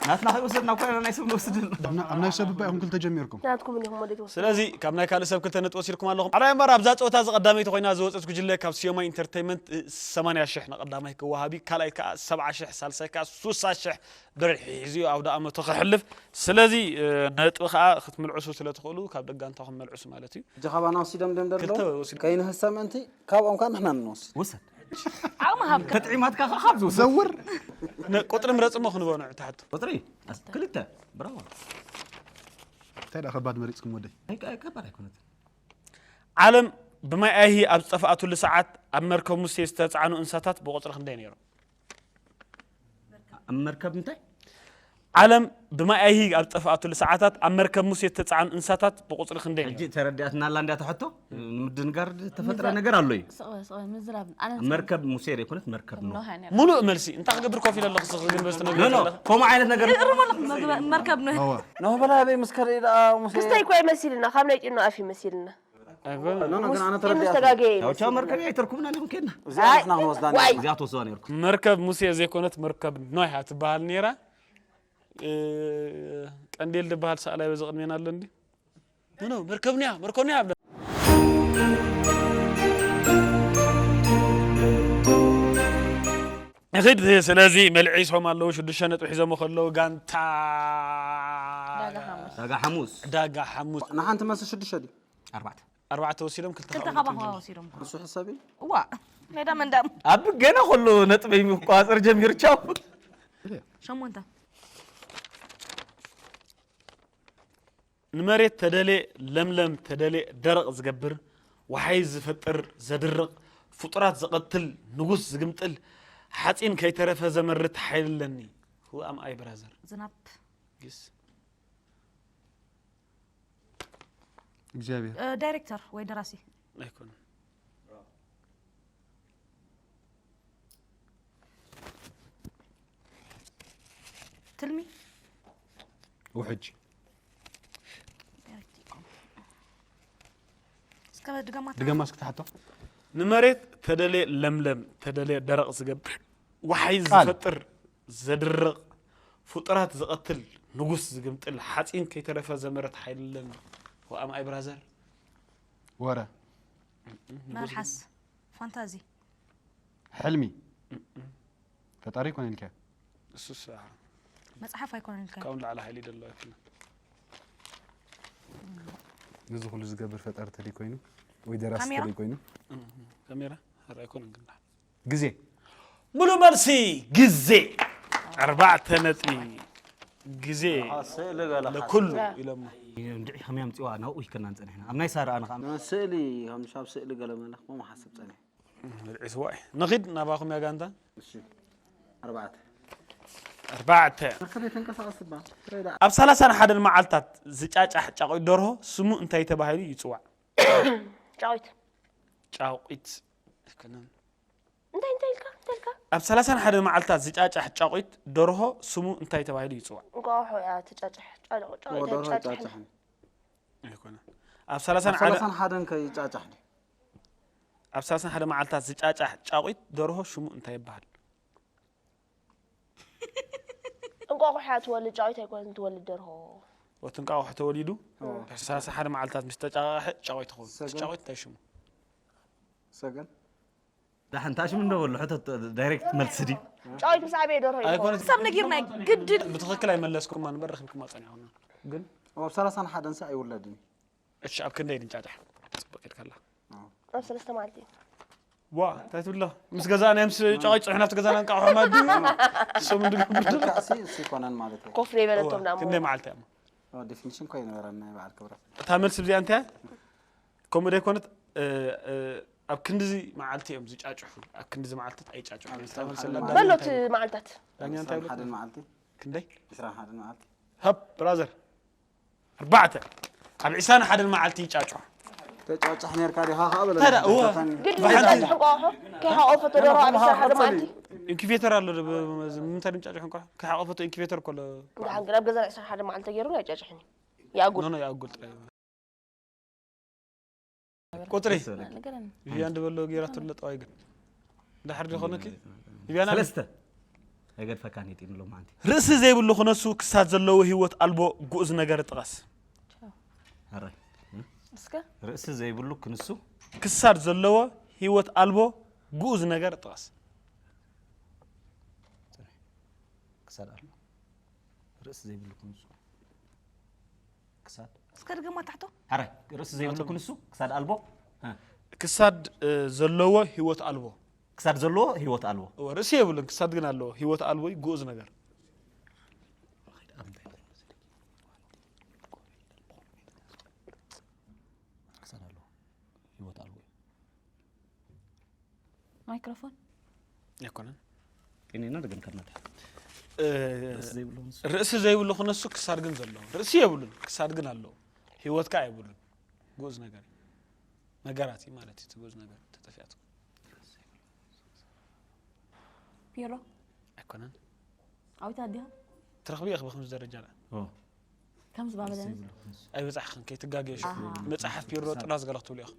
ናትና ከይወሰድና እኮ ኢና ናይ ሰብ ንወስድ። ኣብ ና-፣ ኣብ ናይ ሰብ እባ ኢኹም ክልተ ጀሚርኩም። ናትኩም እንዲኹም ወደ ትወስዱ። ስለዚ ካብ ናይ ካልእ ሰብ ክልተ ነጥቢ ወሲድኩም ኣለኹም። ኣራይ እምበር ኣብዛ ጸወታ እዚ ቀዳመይቲ ኮይና ዝወጸት ጉጅለ ካብ ሲዮማ ኢንተርቴይንመንት፣ እ፣ ሰማንያ ሽሕ ንቀዳማይ ክወሃብ እዩ። ካልኣይ ከኣ ሰብዓ ሽሕ፣ ሳልሳይ ከኣ ሱሳ ሽሕ ብር ሒዙ እዩ ኣውደ ኣመቱ ክሕልፍ። ስለዚ፣ እ፣ ነጥቢ ከኣ ክትምልዕሱ ስለ ትኽእሉ ካብ ደጋንታኹም መልዕሱ ማለት እዩ። ሕጂ ካባና ወሲዶም ደም ደለዉ? ክልተ ወሲዶም። ከይንህሰ ምእንቲ ካብኦም ከኣ ንሕና ንወስድ። ውሰድ። ዓቕሚ ሃብካ። ተጥዒማትካ ከኣ ካብዚ ውሰድ። ዘውር። ነ-፣ ቁጥሪ ምረጽ እሞ ክንበ ንዑ ትሓቱ። ቁጥሪ? ኣስ-፣ ክልተ። ብራቮ። እንታይ ደኣ ከባድ መሪጽኩም ወደይ? ኣይ፣ ኣይ፣ ከባድ ኣይኮነትን። ዓለም ብማይ ኣይሂ ኣብ ዝጠፍኣትሉ ሰዓት ኣብ መርከብ ሙሴ ዝተጻዕኑ እንስሳታት ብቁጽሪ ክንደይ ነይሮም? ኣብ መርከብ እንታይ? ዓለም ብማይ ኣይሂ ኣብ ዝጠፍኣትሉ ሰዓታት ኣብ መርከብ ሙሴ ዝተጻዕኑ እንስሳታት ብቁጽሪ ክንደይ ነይሮም? ሕጂ ተረዲኣትና ኣላ እንድያ እታ ሕቶ? ንምድንጋር ዝተፈጥረ ነገር ኣሎ እዩ። ስቕ በል፣ ስቕ በል፣ ምዝራብ። ኣነ ኣብ መርከብ ሙሴ ዘይኮነት መርከብ ኖህ። ኖህ እያ ነይራ። ሙሉእ መልሲ። እንታይ ክገብር ኮፍ ኢለ ኣለኹ፣ ስኽ ግን በዚ ትነግረኒ ኖ፣ ኖ፣ ዘለኻ? ከምኡ ዓይነት ነገር እርሙ ኣለኹ፣ መግበ-፣ መርከብ ኖህ። እዋ። ኖህ በላይ ኣበይ ምስ ከደ ደኣ ሙሴ? ክስታይ እኮ ኣይመሲልና፣ ካብ ናይ ጭኖ ኣፍ ይመሲልና። ኣይኮነ። ኖ፣ ኖ፣ ግን ኣነ ሙስ-፣ ተረዲኣ። ምስተጋገየ ያው ቻው፣ ይመስል። መርከብ ኣይተርኩምና ዲኹም ከድና? እዚኣ ኣይ፣ ንሕና ክንወስዳ ዋይ። ነርና። እዚኣ ትወስድዋ ነርኩም። መርከብ ሙሴ ዘይኮነት መርከብ ኖህ እያ ትበሃል ነይራ። እ፣ ቀንዴል ዝበሃል ሰኣላይ በዚ ቅድሜና ኣሎ እንዲ? ኖ፣ ኖ፣ መርከብ ኖህ እያ፣ መርከብ ኖህ እያ ብለ። እኺድ፣ ስለዚ መልዒሶም ኣለዉ፣ ሽዱሽተ ነጥቢ ሒዞም ከለዉ ጋንታ ዳጋ ሓሙስ። ዳጋ ሓሙስ። ዳጋ ሓሙስ። ንሓንቲ መስል ሽዱሽተ ድዩ? ኣርባዕተ። ኣርባዕተ ወሲዶም፣ ክልተ ክልተ ካባኹ ካባኹ ወሲዶም። ንሱ ሕሰብ እዩ። እዋ፣ ሜዳ መንዳም። ኣብ ገና ከሎ ነጥበይ ምቋጸር ጀሚሩ፣ ቻው። ሸሞንተ። ንመሬት ተደሌ ለምለም፣ ተደሌ ደረቕ ዝገብር፣ ወሓይዝ ዝፈጥር፣ ዘድርቕ፣ ፍጡራት ዝቐትል፣ ንጉስ ዝግምጥል፣ ሓጺን ከይተረፈ ዘመርት ሓይሊ ኣለኒ። Who am I, brother? ዝናብ። ግስ። እግዚኣብሔር። እ፣ ዳይሬክተር ወይ ደራሲ። ኣይኮነን። ትልሚ። ውሕጅ። እስከ ድገማ። ድገማ እስኪ ትሓቶ። ንመሬት ተደሌ ለምለም፣ ተደሌ ደረቕ ዝገብር፣ ወሓይ ቃል። ዝፈጥር፣ ዘድርቕ፣ ፍጡራት ዝቐትል፣ ንጉስ ዝግምጥል፣ ሓጺን ከይተረፈ ዘመረት ሓይሊ ኣለኒ። Who am I, brother? ወረ። ንጉስ መልሓስ። ፋንታዚ። ሕልሚ። ፈጣሪ ኣይኮነን ኢልካዮ። እሱስ፣ ኣሃ። መጽሓፍ ኣይኮነን ኢልካዮ። ካብኡ ንላዕሊ ሓይሊ ደሎ ኣይኮነን። ነዚ ኩሉ ዝገብር ፈጣሪ ተደይ ኮይኑ ወይ ደራሲ ካሜራ? ተደይ ኮይኑ። እም፣ ካሜራ? ኧረ ኣይኮነን ግን። ግዜ። ሙሉ መልሲ ግዜ። ኣርባዕተ ነጥቢ። ግዜ ስእሊ ገለ ለኩሉ ኢሎሞ። እንድዒ ከመይ ኣምፅዋ ናብኡ ይከናን ፀኒሕና ኣብ ናይ ሳራ ኣነ ከዓ ስእሊ ከምሻብ ስእሊ ገለ መለኽሞ መሓስብ ፀኒሕ ርዒስዋ እዩ። ንኺድ ናባኹም ያጋንታ ኣርባዕተ ኣርባዕተ ከመይ ተንቀሳቐስ ባ ኣብ ሰላሳን ሓደን መዓልታት ዝጫጫሕ ጫቑት ደርሆ ስሙ እንታይ ተባሂሉ ይፅዋዕ? ጫዊት ጫቑት ኣይኮነን። እንታይ እንታይ ኢልካ እንታይ ኢልካ ኣብ ሰላሳን ሓደን መዓልታት ዝጫጫሕ ጫቑት ደርሆ ስሙ እንታይ ተባሂሉ ይፅዋዕ? እንቋቑሖ እያ ትጫጭሕ ጫጭሕ ወደሮ ጫጭሕ ጫጫሕን ኣይኮነን። ኣብ ሰላሳን ሓደ ሰላሳን ሓደን ከይጫጫሕ ድዩ ኣብ ሰላሳን ሓደ መዓልታት ዝጫጫሕ ጫቑት ደርሆ ሽሙ እንታይ ይበሃል? እንቋቑሖ እያ ትወልድ ጫዊት ኣይኮነትን ትወልድ ደርሆ ወቲ እንቋቑሖ ተወሊዱ ድሕሪ ሰላሳ ሓደ መዓልታት ምስ ተጫቃቐሐ ጫቑት ትኸውን። እቲ ጫቑት እንታይ ሽሙ? ሰገን ዳሕን ታሽም እንደበሉ ሕቶ ዳይሬክት መልሲ ድዩ ጫዊት ምስ ዓበየ ደርሆ እዩ ኣይኮነ ሰብ ነጊርና ግድድ ብትኽክል ኣይመለስኩማ እምበር ረኺብኩማ ጸኒዕኹም። ግን ኣብ ሰላሳን ሓደን ሰ ኣይውለድን እዩ እሺ ኣብ ክንደይ ድንጫጫሕ ጽቡቅ ኢልካላ ኣብ ሰለስተ መዓልቲ እዩ ዋ እንታይ ትብሎ ምስ ገዛና ምስ ጫዋይ ጽሑና ኣብቲ ገዛና እንቃሖ ማዱ ሰሙ እንድግብር ልክዕሲ እሱ ይኮነን ማለት እዩ ኮፍ ዘይበለቶም ዳሞ ክንደይ መዓልቲ እሞ ዴፊኒሽን ኮ ይነበረና ናይ በዓል ክብረት እታ መልሲ እዚኣ እንታይ ከምኡ ደይኮነት ኣብ ክንድዚ መዓልቲ እዮም ዝጫጭሑ ኣብ ክንድዚ መዓልትታት ኣይጫጭሑ እታ መልሲ ኣለና በሎት መዓልታት ዳኛ እንታይ ይብሎ ሓደን መዓልቲ ክንደይ ዕስራን ሓደን መዓልቲ ሃብ ብራዘር ኣርባዕተ ኣብ ዕስራን ሓደን መዓልቲ ይጫጭሑ ተጫጫሕ ነርካ ዲኻ ከዓ በለ ታዲያ እወ ግድ ዝጫጭሑ እንቋቑሖ ከይሓቆፈ ተደሮ ኣብ ዕስራን ሓደ መዓልቲ ኢንኩቤተር ኣሎ ምንታይ ድም ጫጭሑ እንቋ ከይሓቆፈቶ ኢንኩቤተር ኮሎ እንድሓን ግን ኣብ ገዛ ዕስራን ሓደ መዓልቲ ተገይሩ ኣይጫጭሕን እዩ ይኣጉል ኖ ኖ ይኣጉል ጥራይ ቁጥሪ ንገረኒ ቪያን ድበሎ ገይራቶ ለጠዋይ ግን ድሓር ዝኾነኪ ቪያና ሰለስተ ኣይገድፈካን ይጢን ሎ ማንቲ ርእሲ ዘይብሉ ክነሱ ክሳድ ዘለዎ ህይወት ኣልቦ ግኡዝ ነገር ጥቀስ ኣራይ እስከ ርእሲ ዘይብሉ ክንሱ ክሳድ ዘለዎ ህይወት ኣልቦ ግኡዝ ነገር ጥቀስ ክሳድ ኣሎ ርእሲ ዘይብሉ ክንሱ ክሳድ እስከ ድገማ ታሕቶ ሓራይ ርእሲ ዘይብሉ ክንሱ ክሳድ ኣልቦ እ፣ ክሳድ እ፣ ዘለዎ ህይወት ኣልቦ ክሳድ ዘለዎ ህይወት ኣልቦ እወ፣ ርእሲ የብሉን ክሳድ ግን ኣለዎ ህይወት ኣልቦ እዩ ግኡዝ ነገር ክሳድ ኣለዎ ህይወት ኣልቦ እዩ ማይክሮፎን ኣይኮነን ጤኔና ደገም ከርናዳ እ፣ ርእሲ ዘይብሉ ክንሱ ርእሲ ዘይብሉ ክነሱ ክሳድ ግን ዘለዎ ርእሲ የብሉን ክሳድ ግን ኣለዎ ህይወት ከዓ የብሉን ግኡዝ ነገር እዩ ነገራት እዩ ማለት እዩ እቲ ግኡዝ ነገር ተጠፊኣት ፒሮ ኣይኮነን ኣዊታ ኣዲኻ ትረኽቢ ኢኺ ብኸምዚ ደረጃ ላ ኦ ከምዚ ባበለ ኣይበፃሕኽን ከይትጋገ ሽ ኣሃ። መፅሓፍ ፒሮ ጥራዝ ገለ ክትብሉ ኢኹም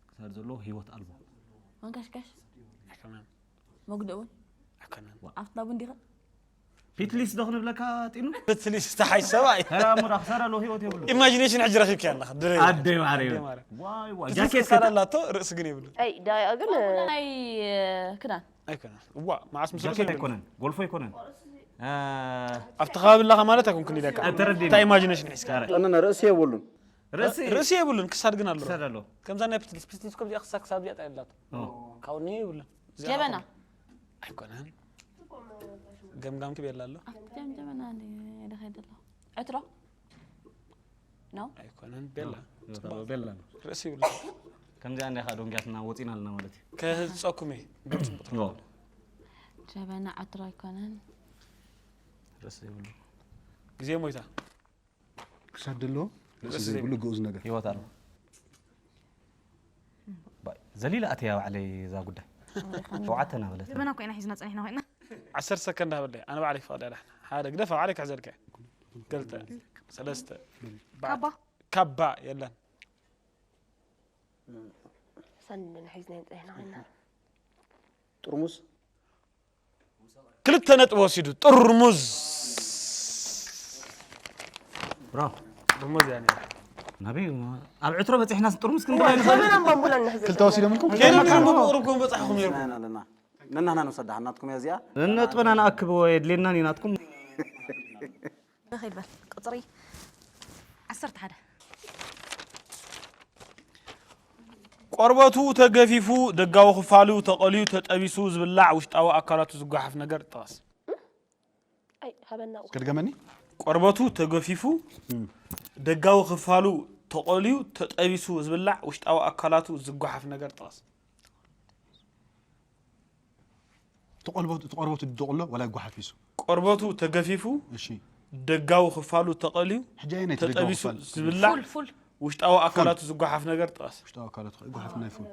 ክሳድ ዘለዎ ህይወት ኣልቦ መንካሽካሽ ኣይኮነን መጉደ እውን ኣይኮነን ኣብቲ ናብ እንዲኻ ፒትሊስ ዶ ክንብለካ ጢኑ ብትሊስ ተሓይ ሰብኣይ ተራሙራ ክሳድ ኣለዎ ህይወት የብሉ ኢማጂኔሽን ሕጂ ረኺብኪ ኣለኻ ድረ ኣደይ ማርዮ ዋይ ዋይ ጃኬት ክሳድ ኣላቶ ርእሲ ግን የብሉ ኣይ ዳያ ግን ናይ ክዳን ኣይኮነን እዋ መዓስ ምስ ጃኬት ኣይኮነን ጎልፎ ኣይኮነን እ፣ ኣብቲ ከባቢ ኣለኻ ማለት ኣይኮንኩን ኢለካ ኣይተረድእኒ። እንታይ ኢማጂኔሽን ሒዝካ ጠነነ ርእሲ የብሉን ርእሲ ርእሲ የብሉን ክሳድ ግን ኣሎ ክሳድ ኣለዎ ከምዛ ናይ ፕትሊስ ፕትሊስ ከምዚኣ ክሳድ ክሳብ እዚኣ እንታይ የላቶ ካብኡ እኒሀ የብሉን እዚኣ ጀበና ኣይኮነን ገምጋምኪ ቤላ ኣሎ ኣብቲ ጀም ጀበና ደኸይድ ኣለኹ ዕትሮ ነው ኣይኮነን ቤላ ህይወት ኣልቦ ቤላ ነው ርእሲ ይብሉ ከምዚኣ እንዲኻ ዶንጊያትና ወፂና ኣለና ማለት እዩ ከህፀኩም እየ ኦ፣ ጀበና ዕትሮ ኣይኮነን ርእሲ ዘይብሉ ግዜ ሞይታ ክሳድ ዘለዎ ርእሲ ዘይብሉ ግኡዝ ነገር ህይወት ኣሎ ባይ፣ ዘሊለ ኣትያ ባዕለይ እዛ ጉዳይ ሸውዓተ እናበለት ጀበና ኮይና ሒዝና ፀኒሕና ኮይና ዓሰርተ ሰከንድ ሃበለይ ኣነ ባዕለይ ክፈቕደ ዳሕና ሓደ ግደፍ ባዕለይ ክሕዘልካ ክልተ ሰለስተ ካባ ካባ የለን ሰንድን ሒዝና ይንፀሕና ኮይና ጥርሙስ ክልተ ነጥቢ ወሲዱ ጥርሙዝ ብራው ጥርሙዝ እያ ነይራ ናበይ ኣብ ዕትሮ በፂሕና ጥርሙስ ክንገባ ንኽእል ሰመናን ባምቡላን ንሕዘ ክልተ ወሲዶም ኢልኩም ከይዶም ነይሮም በብቕርብኩም በፃሕኹም ነይርኩም ኣለና ነናህና ንውሰዳ ናትኩም እያ እዚኣ ነጥበና ንኣክብዎ የድልየናን እዩ ናትኩም ይበል ቁፅሪ ዓሰርተ ሓደ ቆርበቱ ተገፊፉ ደጋዊ ክፋሉ ተቐልዩ ተጠቢሱ ዝብላዕ ውሽጣዊ ኣካላቱ ዝጓሓፍ ነገር ጥቐስ ኣይ ሃበና ክድገመኒ ቆርበቱ ተገፊፉ፣ ደጋዊ ክፋሉ ተቆልዩ ተጠቢሱ ዝብላዕ፣ ውሽጣዊ ኣካላቱ ዝጓሓፍ ነገር ጥቐስ። ተቆርበቱ ተቆርበቱ ድደቕሎ ዋላ ይጓሓፍ እዩ። ቆርበቱ ተገፊፉ፣ እሺ ደጋዊ ክፋሉ ተቐልዩ ሕጂ ኣየናይ እቲ ደጋዊ ተጠቢሱ ክፋል? ዝብላዕ፣ ፉል ፉል ውሽጣዊ ኣካላቱ ዝጓሓፍ ነገር ጥቐስ። ውሽጣዊ ኣካላቱ ይጓሓፍ ናይ ፉል።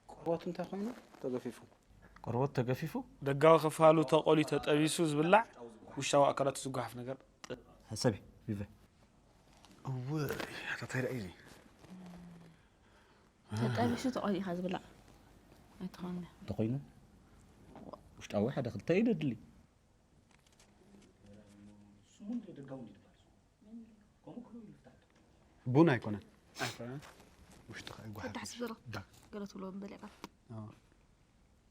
ቆርበቱ እንታይ ኮይኑ ተገፊፉ? ቆርበት ተገፊፉ ደጋዊ ክፋሉ ተቐልዩ ተጠቢሱ ዝብላዕ፣ ውሽጣዊ ኣካላቱ ዝጓሓፍ ነገር። ሓሳቢ ቪቨ እወ ኣታታይ ዳኣ እዚ ተጠቢሱ ተቆሊኻ ዝብላዕ ኣይትኾነ። እንተኮይኑ ውሽጣዊ ሓደ ክልተ እዩ ደድሊ። ቡን ኣይኮነን። ኣይኮነን። ውሽጥኻ ይጓሓፍ። ተሓስብ ዘሎ ዳ ገለ ትብሎ በሊዕካ ኣዎ።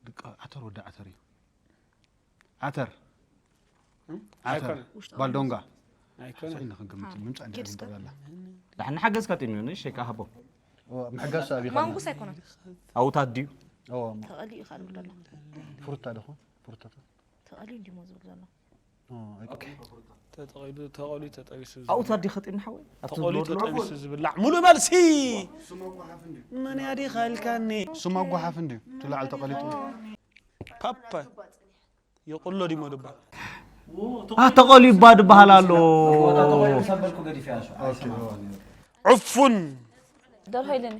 ድቃ ዓተር ወዲ ዓተር እዩ። ዓተር ዓተር ኣይኮነን። ውሽጣዊ ባልዶንጋ ኣይኮነን። ሰይ ንክንግምት ምምፃእ ኪድ እስከ ንጠላ ዳሕና ሓገዝካ ጢሚ ሆነ ሸካ ሃቦ ምሕጋዝ ሰብ ይኻ ማንጉስ ኣይኮነን። ኣውታት ድዩ እዎ ተቐሊኡ ኢኻ ዝብል ዘሎ። ፍሩታ ደኹ ፍሩታታት ተቐሊኡ እንዲሞ ዝብል ዘሎ። ኦኬ ተጠቒሉ ተቐልዩ ተጠቢሱ ኣውታት ዲ ከጢምና ሓወይ ኣብቲ ተቐልዩ ዝብሎ ተጠቢሱ ዝብላዕ ሙሉእ መልሲ። መን ያዲ ኻልካኒ ስማ ጓሓፍ እንድዩ ትላዓል ተቐሊጡ ፓፓ የቁሎ ዲሞ ድባ ተቐልዩ እባ ድበሃል ኣሎ። ሰበልኩ ገዲፍ ያሹ ዕፉን ደርሆ ኢለኒ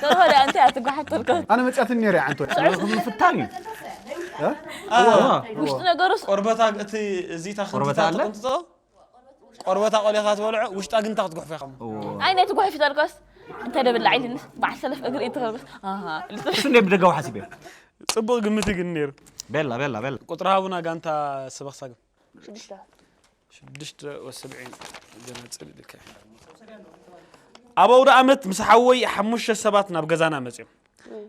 ደርሆ ዳ እንታይ ኣትጓሓፍ ተልከ ኣነ መፅያትን ነይረ ዓንቶ ፍታን እዩ። ውሽጢ ነገሩስ ቆርበታ እቲ እዚታ ቆርበታ ኣለ? ተቐምጥጦ ቆርበታ ቆሊኻ ትበልዖ ውሽጣ ግን እንታይ ክትጉሕፍ ኢኻ። ኣይ ነቲ ጉሕፍ ተልከስ እንተ ደብላዕ ኢልንስ በዓል ሰለፍ እግሪ እትኸብስ ኣሃ እሱ እንደ ብደጋዊ ሓሲበ ጽቡቕ ግምት ግን ነይሩ። ቤላ ቤላ ቤላ ቁጥሪ ሃቡና ጋንታ ስበኽ ሳግም ሽዱሽተ ሽዱሽተ ወሰብዒን ገና ጽልልከ ኣብ ኣውደ ኣመት ምስ ሓወይ ሓሙሽተ ሰባት ናብ ገዛና መጽዮም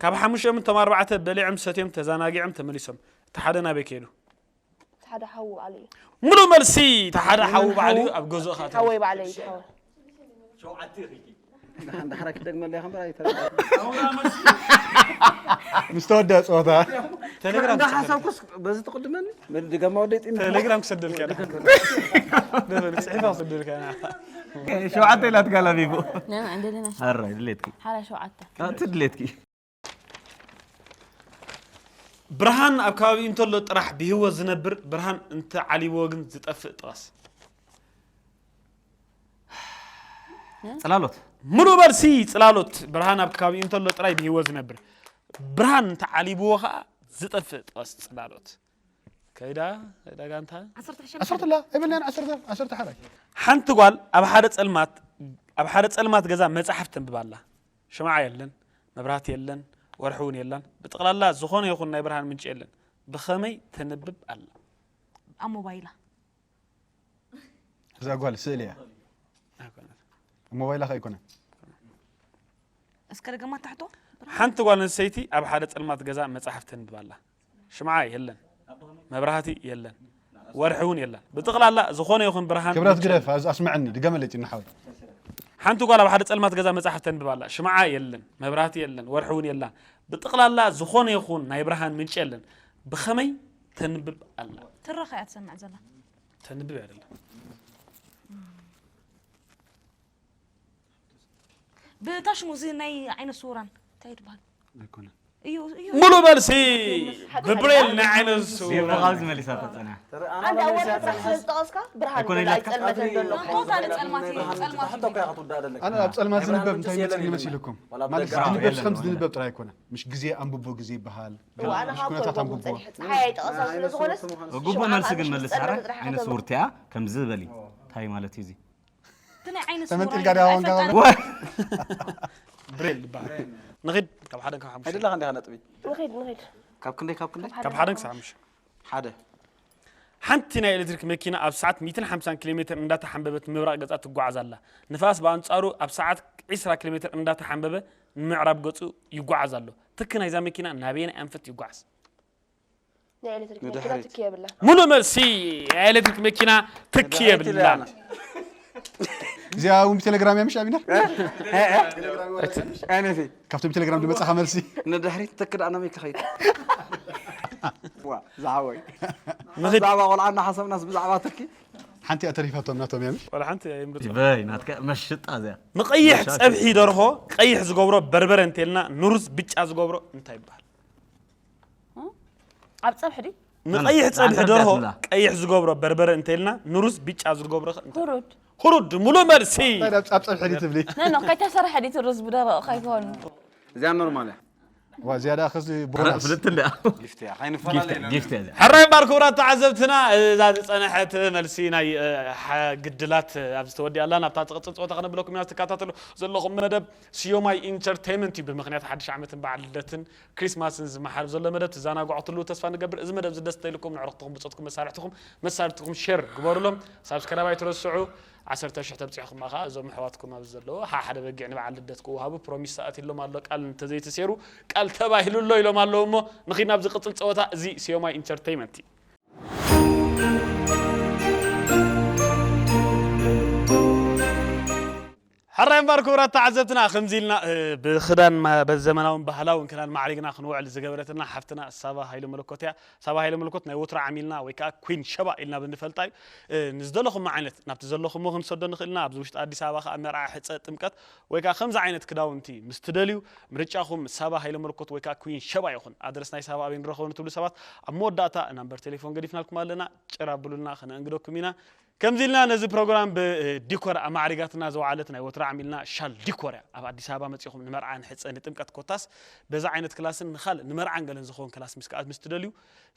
ካብ ሓሙሽተኦም እቶም ኣርባዕተ በሊዖም ሰትዮም ተዘናጊዖም ተመሊሶም እቲ ሓደ ናበይ ከይዱ እቲ ሓደ ሓዉ ባዕሉ እዩ ሙሉ መልሲ እቲ ሓደ ሓዉ ባዕሉ እዩ ኣብ ገዝኡ ኻተ ሓወይ ባዕለይ እዩ ሓወይ ዳሕራ ክደግመለይ ከም በራ ይተረዳ ምስ ተወደአ ፀወታ ቴሌግራም እንዳ ሓሳብኩስ በዚ ትቕድመኒ ድገማ ወደይ ጢም ቴሌግራም ክሰደልካ ጽሒፋ ክሰደልካ ሸውዓተ ኢላ ትጋላቢቡ ነና እንደለና ኣራይ ድሌትኪ ሓራ ሸውዓተ እቲ ድሌትኪ ብርሃን ኣብ ከባቢኡ እንተሎ ጥራሕ ብህይወት ዝነብር ብርሃን እንተ ዓሊብዎ ግን ዝጠፍእ ጥቐስ ጽላሎት ሙሉእ መልሲ ጽላሎት ብርሃን ኣብ ከባቢኡ እንተሎ ጥራይ ብህይወት ዝነብር ብርሃን እንተ ዓሊብዎ ኸዓ ዝጠፍእ ጥቐስ ጽላሎት ከይዳ ከይዳ ጋንታ ዓሰርተ ዓሰርተ ላ ኣይበልናን ዓሰርተ ዓሰርተ ሓራይ ሓንቲ ጓል ኣብ ሓደ ጸልማት ኣብ ሓደ ጸልማት ገዛ መጽሓፍ ተንብብ ኣላ ሽምዓ የለን መብራህቲ የለን ወርሒ እውን የላን ብጠቕላላ ዝኾነ ይኹን ናይ ብርሃን ምንጪ የለን ብኸመይ ተንብብ ኣላ ኣብ ሞባይላ እዛ ጓል ስእሊ እያ ሞባይላ ከ ኣይኮነን እስከ ደገማ ታሕቶ ሓንቲ ጓል ኣንስተይቲ ኣብ ሓደ ጸልማት ገዛ መጽሓፍ ተንብብ ኣላ ሽምዓ የለን መብራህቲ የለን ወርሒ እውን የላን ብጠቕላላ ዝኾነ ይኹን ብርሃን ክብረት ግደፍ ኣዝ- ኣስምዐኒ ድገመለይ ጭና ሓወይ ሓንቲ ጓል ኣብ ሓደ ጸልማት ገዛ መጽሓፍ ተንብብ ኣላ ሽምዓ የለን መብራህቲ የለን ወርሒ እውን የላን ብጠቕላላ ዝኾነ ይኹን ናይ ብርሃን ምንጪ የለን ብኸመይ ተንብብ ኣላ ትረኻ እያ ትሰምዕ ዘላ ተንብብ እያ ደላ ብታሽሙ እዚ ናይ ዓይነ ስውራን እንታይ ትበሃል ኣይኮነን እዩ እዩ ሙሉ መልሲ ብብሬል ናይ ዓይነ ስውራን ብኻብዚ መሊሳ ተጸና ኣንድ ኣወዳት ስራሕ ስለ ዝጠቐስካ ብርሃን ኣይኮነ ይብላ ኢላትካ? ኣይጸልመትን ዘሎ ቶታል ጸልማት እዩ ጸልማት እዩ ኣነ ኣብ ጸልማት ዝንበብ እንታይ ይመስል ይመስልኩም ማለት ዝንበብ ከም ዝንበብ ጥራይ ኣይኮነን ምሽ ግዜ ኣንብቦ ግዜ ይበሃል እዋ ኣነ ምሽ ካብ ኩነታት ኮልጎ ኣንብቦ ጸኒሐ ፀሓይ ኣይጠቐሳ ስለ ዝኾነስ ግቡእ መልሲ ግን መልስ ሓራ ዓይነ ስውርቲ እያ ከምዚ ዝበል እዩ እንታይ ማለት እዩ እዚ ተመንጢልካ ዲያ ዋንካ ብሬል ይበሃል ንኺድ ካብ ሓደ ካብ ሓሙሽተ ኣይደላ ክንዲኻ ነጥቢ ንኺድ ንኺድ ካብ ክንደይ ካብ ክንደይ ካብ ሓደ ክሳብ ሓሙሽተ ሓደ ሓንቲ ናይ ኤሌክትሪክ መኪና ኣብ ሰዓት ሚእትን ሓምሳን ኪሎ ሜትር እንዳተሓንበበት ምብራቕ ገጻ ትጓዓዝ ኣላ። ንፋስ ብኣንጻሩ ኣብ ሰዓት ዒስራ ኪሎ ሜትር እንዳተሓንበበ ንምዕራብ ገጹ ይጓዓዝ ኣሎ። ትኪ ናይዛ መኪና ናበየናይ ኣንፈት ይጓዓዝ? ናይ ኤሌክትሪክ መኪና ንድሕሪት። ትኪ የብላ ሙሉእ መልሲ ናይ ኤሌክትሪክ መኪና ትኪ የብላን። እዚኣ እውን ብቴሌግራም እያ ምሽ ኣቢና ኣይነፊ ካብቶም ቴሌግራም ዝመፅኻ መልሲ ንድሕሪት ትክድ ኣነመይ ክኸይድ ዋ ዝሓወይ፣ ብዛዕባ ቆልዓ እናሓሰብናስ ብዛዕባ ትርኪ ሓንቲ እያ ተሪፋቶም ናቶም እያ። ምሽ ወላ ሓንቲ ኣይምርጽ በይ ናትካ መሽጣ እዚኣ። ንቐይሕ ጸብሒ ደርሆ ቀይሕ ዝገብሮ በርበረ እንተልና ንሩዝ ብጫ ዝገብሮ እንታይ ይበሃል? ኣብ ፀብሒ ድዩ? ንቐይሕ ጸብሒ ኣንተ ደርሆ እንዳትብላ። ቀይሕ ዝገብሮ በርበረ እንተልና ንሩዝ ብጫ ዝገብሮ ከ እንታይ? ሁሩድ። ሁሩድ ሙሉእ መልሲ። ኣብ ፀብሒ ድዩ ትብሊ? ነኖ ከይተሰርሐ ድዩ ትሩዝ ብደረቕ ከይኮኑ? እዚኣ ኖርማል እያ። ዋ ዝያዳ ከዚ ቦናስ ፍልጥ እንዳ ጊፍት እያ ከይንፈላለ ኢና። ጊፍት እያ። ሕራይ እምበር ክቡራት ተዓዘብትና እዛ ዝፀንሐት መልሲ ናይ እ፣ ሓ- ግድላት እ፣ ኣብዚ ተወዲኣ ኣላ። ናብታ ትቕፅል ፀወታ ከነብለኩም ኢና። ትከታተሉ ዘለኹም መደብ ስዮማይ ኢንተርቴይመንት እዩ። ብምክንያት ሓድሽ ዓመትን በዓል ልደትን ክሪስማስን ዝመሓር ዘሎ መደብ ትዘናግዑ ክትህልዉ ተስፋ ንገብር። እዚ መደብ እዚ ደስ ተይልኩም ንዕርክትኹም ብፆትኩም መሳርሕትኹም መሳርሕትኹም ሼር ግበሩሎም። ሳብስክራይብ ኣይትረስዑ። ዓሰርተ ሽሕ ተብፂሕኹም ከዓ እዞም ኣሕዋትኩም ኣብዚ ዘለዉ ሓ ሓደ በጊዕ ንበዓል ልደት ክወሃቡ ፕሮሚስ ሰኣት ኢሎም ኣሎ። ቃል እንተዘይተሰይሩ ቃል ተባሂሉ ኣሎ ኢሎም ኣለዉ። እሞ ንኺድ ናብ ዝቕፅል ፀወታ። እዚ ስዮማይ ኢንተርቴይመንት እዩ። ሕራይ እምበር ክቡራት ተዓዘብትና ከምዚ ኢልና እ፣ ብክዳን ማ- በዘመናውን ባህላውን ክዳን ማዕሪግና ክንውዕል ዝገበረትና ሓፍትና ሳባ ሃይለ መለኮት እያ። ሳባ ሃይለ መለኮት ናይ ወትሮ ዓሚልና ወይ ከዓ ኩን ሸባ ኢልና ብንፈልጣ እዩ። እ፣ ንዝደለኹም ዓይነት ናብቲ ዘለኹምዎ ክንሰዶ ንኽእልና ኣብዚ ውሽጢ ኣዲስ ኣበባ ከዓ መርዓ ሕፀ ጥምቀት ወይ ከዓ ከምዚ ዓይነት ክዳውንቲ ምስ ትደልዩ ምርጫኹም ሳባ ሃይለ መለኮት ወይ ከዓ ኩን ሸባ ይኹን። ኣድረስ ናይ ሳባ ኣበይ ንረኸቦ ንትብሉ ሰባት ኣብ መወዳእታ ናምበር ቴሌፎን ገዲፍናልኩም ኣለና። ጭር ኣብሉልና ከነእንግደኩም ኢና። ከምዚ ኢልና ነዚ ፕሮግራም ብዲኮር ኣማዕሪጋትና ዝወዓለት ናይ ወትራ ዓሚልና ሻል ዲኮር እያ። ኣብ ኣዲስ ኣበባ መፂኹም ንመርዓ ንሕፀ ንጥምቀት ኮታስ በዛ ዓይነት ክላስን ንኻልእ ንመርዓን ገለን ዝኸውን ክላስ ምስ ከኣ ምስ ትደልዩ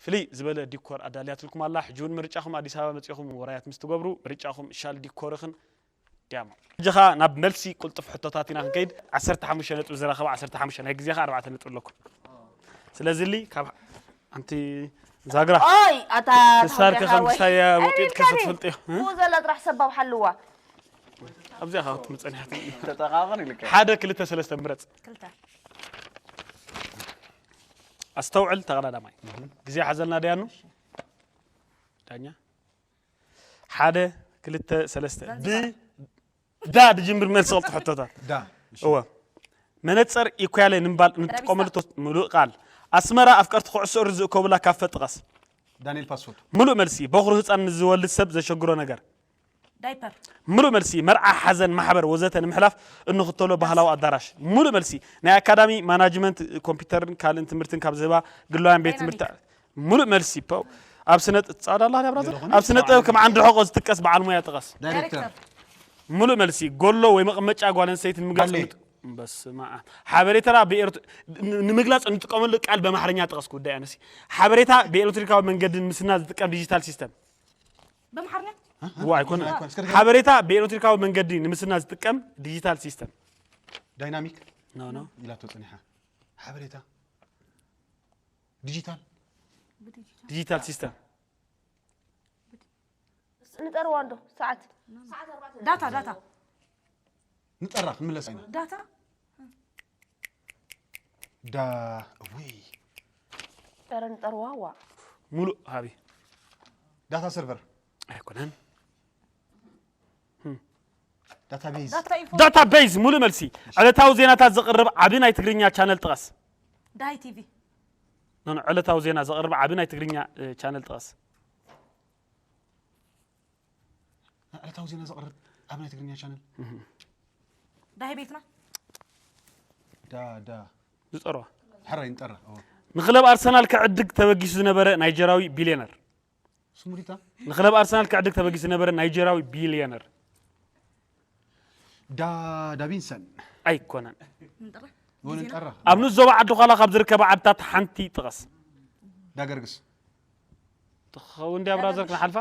ፍልይ ዝበለ ዲኮር ኣዳልያትልኩም ኣላ። ሕጂ እውን ምርጫኹም ኣዲስ ኣበባ መፂኹም ወራያት ምስ ትገብሩ ምርጫኹም ሻል ዲኮርኽን ዲያማ። ሕጂ ኸኣ ናብ መልሲ ቁልጡፍ ሕቶታት ኢና ክንከይድ። ዓሰርተ ሓሙሽተ ነጥቢ ዝረኸበ ዓሰርተ ሓሙሽተ ናይ ግዜኻ ኣርባዕተ ነጥቢ ኣለኩም። ስለዚ ሊ ካብ ኣንቲ ዛግራ ኦይ ኣታ ክሳር ከ ከም ክሳያ ወጢጥ ከ ክትፈልጥ እዩ። ብኡ ዘላ ጥራሕ ሰባብ ሓልዋ። ኣብዚኣ ካብ ትምጸን ኢኻ። ተጠቃቕን ኢልካ። ሓደ ክልተ ሰለስተ ምረጽ። ክልተ። ኣስተውዕል ተቐዳዳማይ። ግዜ ሓዘልና ደያኑ ዳኛ። ሓደ ክልተ ሰለስተ ብ ዳ ድጅምር መልሲ ቅልጡፍ ሕቶታት። ዳ እወ መነፀር ኢኳያለ ንምባል እንጥቀመሉ ተወስ- ምሉእ ቃል ኣስመራ ኣፍቀርቲ ኩዕሶ እግሪ ዝእከቡላ ካፈ ጥቀስ። ዳንኤል ፓስፎቶ። ምሉእ መልሲ በኹሪ ህፃን ንዝወልድ ሰብ ዘሸግሮ ነገር። ዳይፐር። ምሉእ መልሲ መርዓ ሓዘን ማሕበር ወዘተ ንምሕላፍ እንኽተሎ ባህላዊ ኣዳራሽ። ምሉእ መልሲ ናይ ኣካዳሚ ማናጅመንት ኮምፒውተርን ካልእን ትምህርትን ካብ ዝህባ ግላውያን ቤት ትምህርቲ። ምሉእ መልሲ ፓው። ኣብ ስነ ጥ- ጻዕዳ ኣላ ድያ ብራዘር? ኣብ ስነ ጥበብ ከም ዓንዲ ሕቆ ዝጥቀስ በዓል ሙያ ጥቀስ። ዳይሬክተር። ምሉእ መልሲ ጎሎ ወይ መቐመጫ ጓል ኣንስተይቲ ንምግላፅ ባሌ። እንጥ- በስመ ኣብ። ሓበሬታ ብኤርት- ን- ንምግላፅ እንጥቀመሉ ቃል በማሕረኛ ጥቀስ። ጉዳይ ኣነሲ ሓበሬታ ብኤሌክትሪካዊ መንገዲ ንምስና ዝጥቀም ዲጂታል ሲስተም። በምሓርኛ ዋ ኣይኮነ። ኣይኮነ። እስከ ድገም። ሓበሬታ ብኤሌክትሪካዊ መንገዲ ንምስና ዝጥቀም ዲጂታል ሲስተም። ዳይናሚክ ኖ ኖ ኢላቶ ጸኒሓ። ሓበሬታ ዲጂታል ዲጂታል ሲስተም። ንጠርዋ እንዶ ሰዓት። ዳታ ዳታ ንጠራ ክንምለስ ኢና። ዳታ ዳ እውይ ረ ንጠርዋ ዋ። ሙሉእ ሃቢ ዳታ ሰርቨር ኣይኮነን። ዳታቤዝ ዳታ ኢንፎ ዳታቤዝ ሙሉእ መልሲ። ዕለታዊ ዜናታት ዘቕርብ ዓቢ ናይ ትግርኛ ቻነል ጥቀስ። ዳሃይ ቲቪ ኖ ኖ፣ ዕለታዊ ዜና ዘቕርብ ዓቢ ናይ ትግርኛ እ፣ ቻነል ጥቀስ። ዕለታዊ ዜና ዘቕርብ ኣብ ናይ ትግርኛ ቻነል ዳሃይ ቤትና ዳ ዳ ዝጠርዋ ሕራይ ንጠራ። ኦ። ንክለብ ኣርሰናል ክዕድግ ተበጊሱ ዝነበረ ናይጀራዊ ቢልዮነር። ስሙሪታ ንክለብ ኣርሰናል ክዕድግ ተበጊሱ ዝነበረ ናይጀራዊ ቢልዮነር። ዳ ዳቪንሰን ኣይኮነን። እውን ንጠራ። ኣብ ንስ ዞባ ዓዲ ዃላ ካብ ዝርከባ ዓድታት ሓንቲ ጥቀስ። ዳገርግስ ትኸውን ድያ ብራዘር ክንሓልፋ?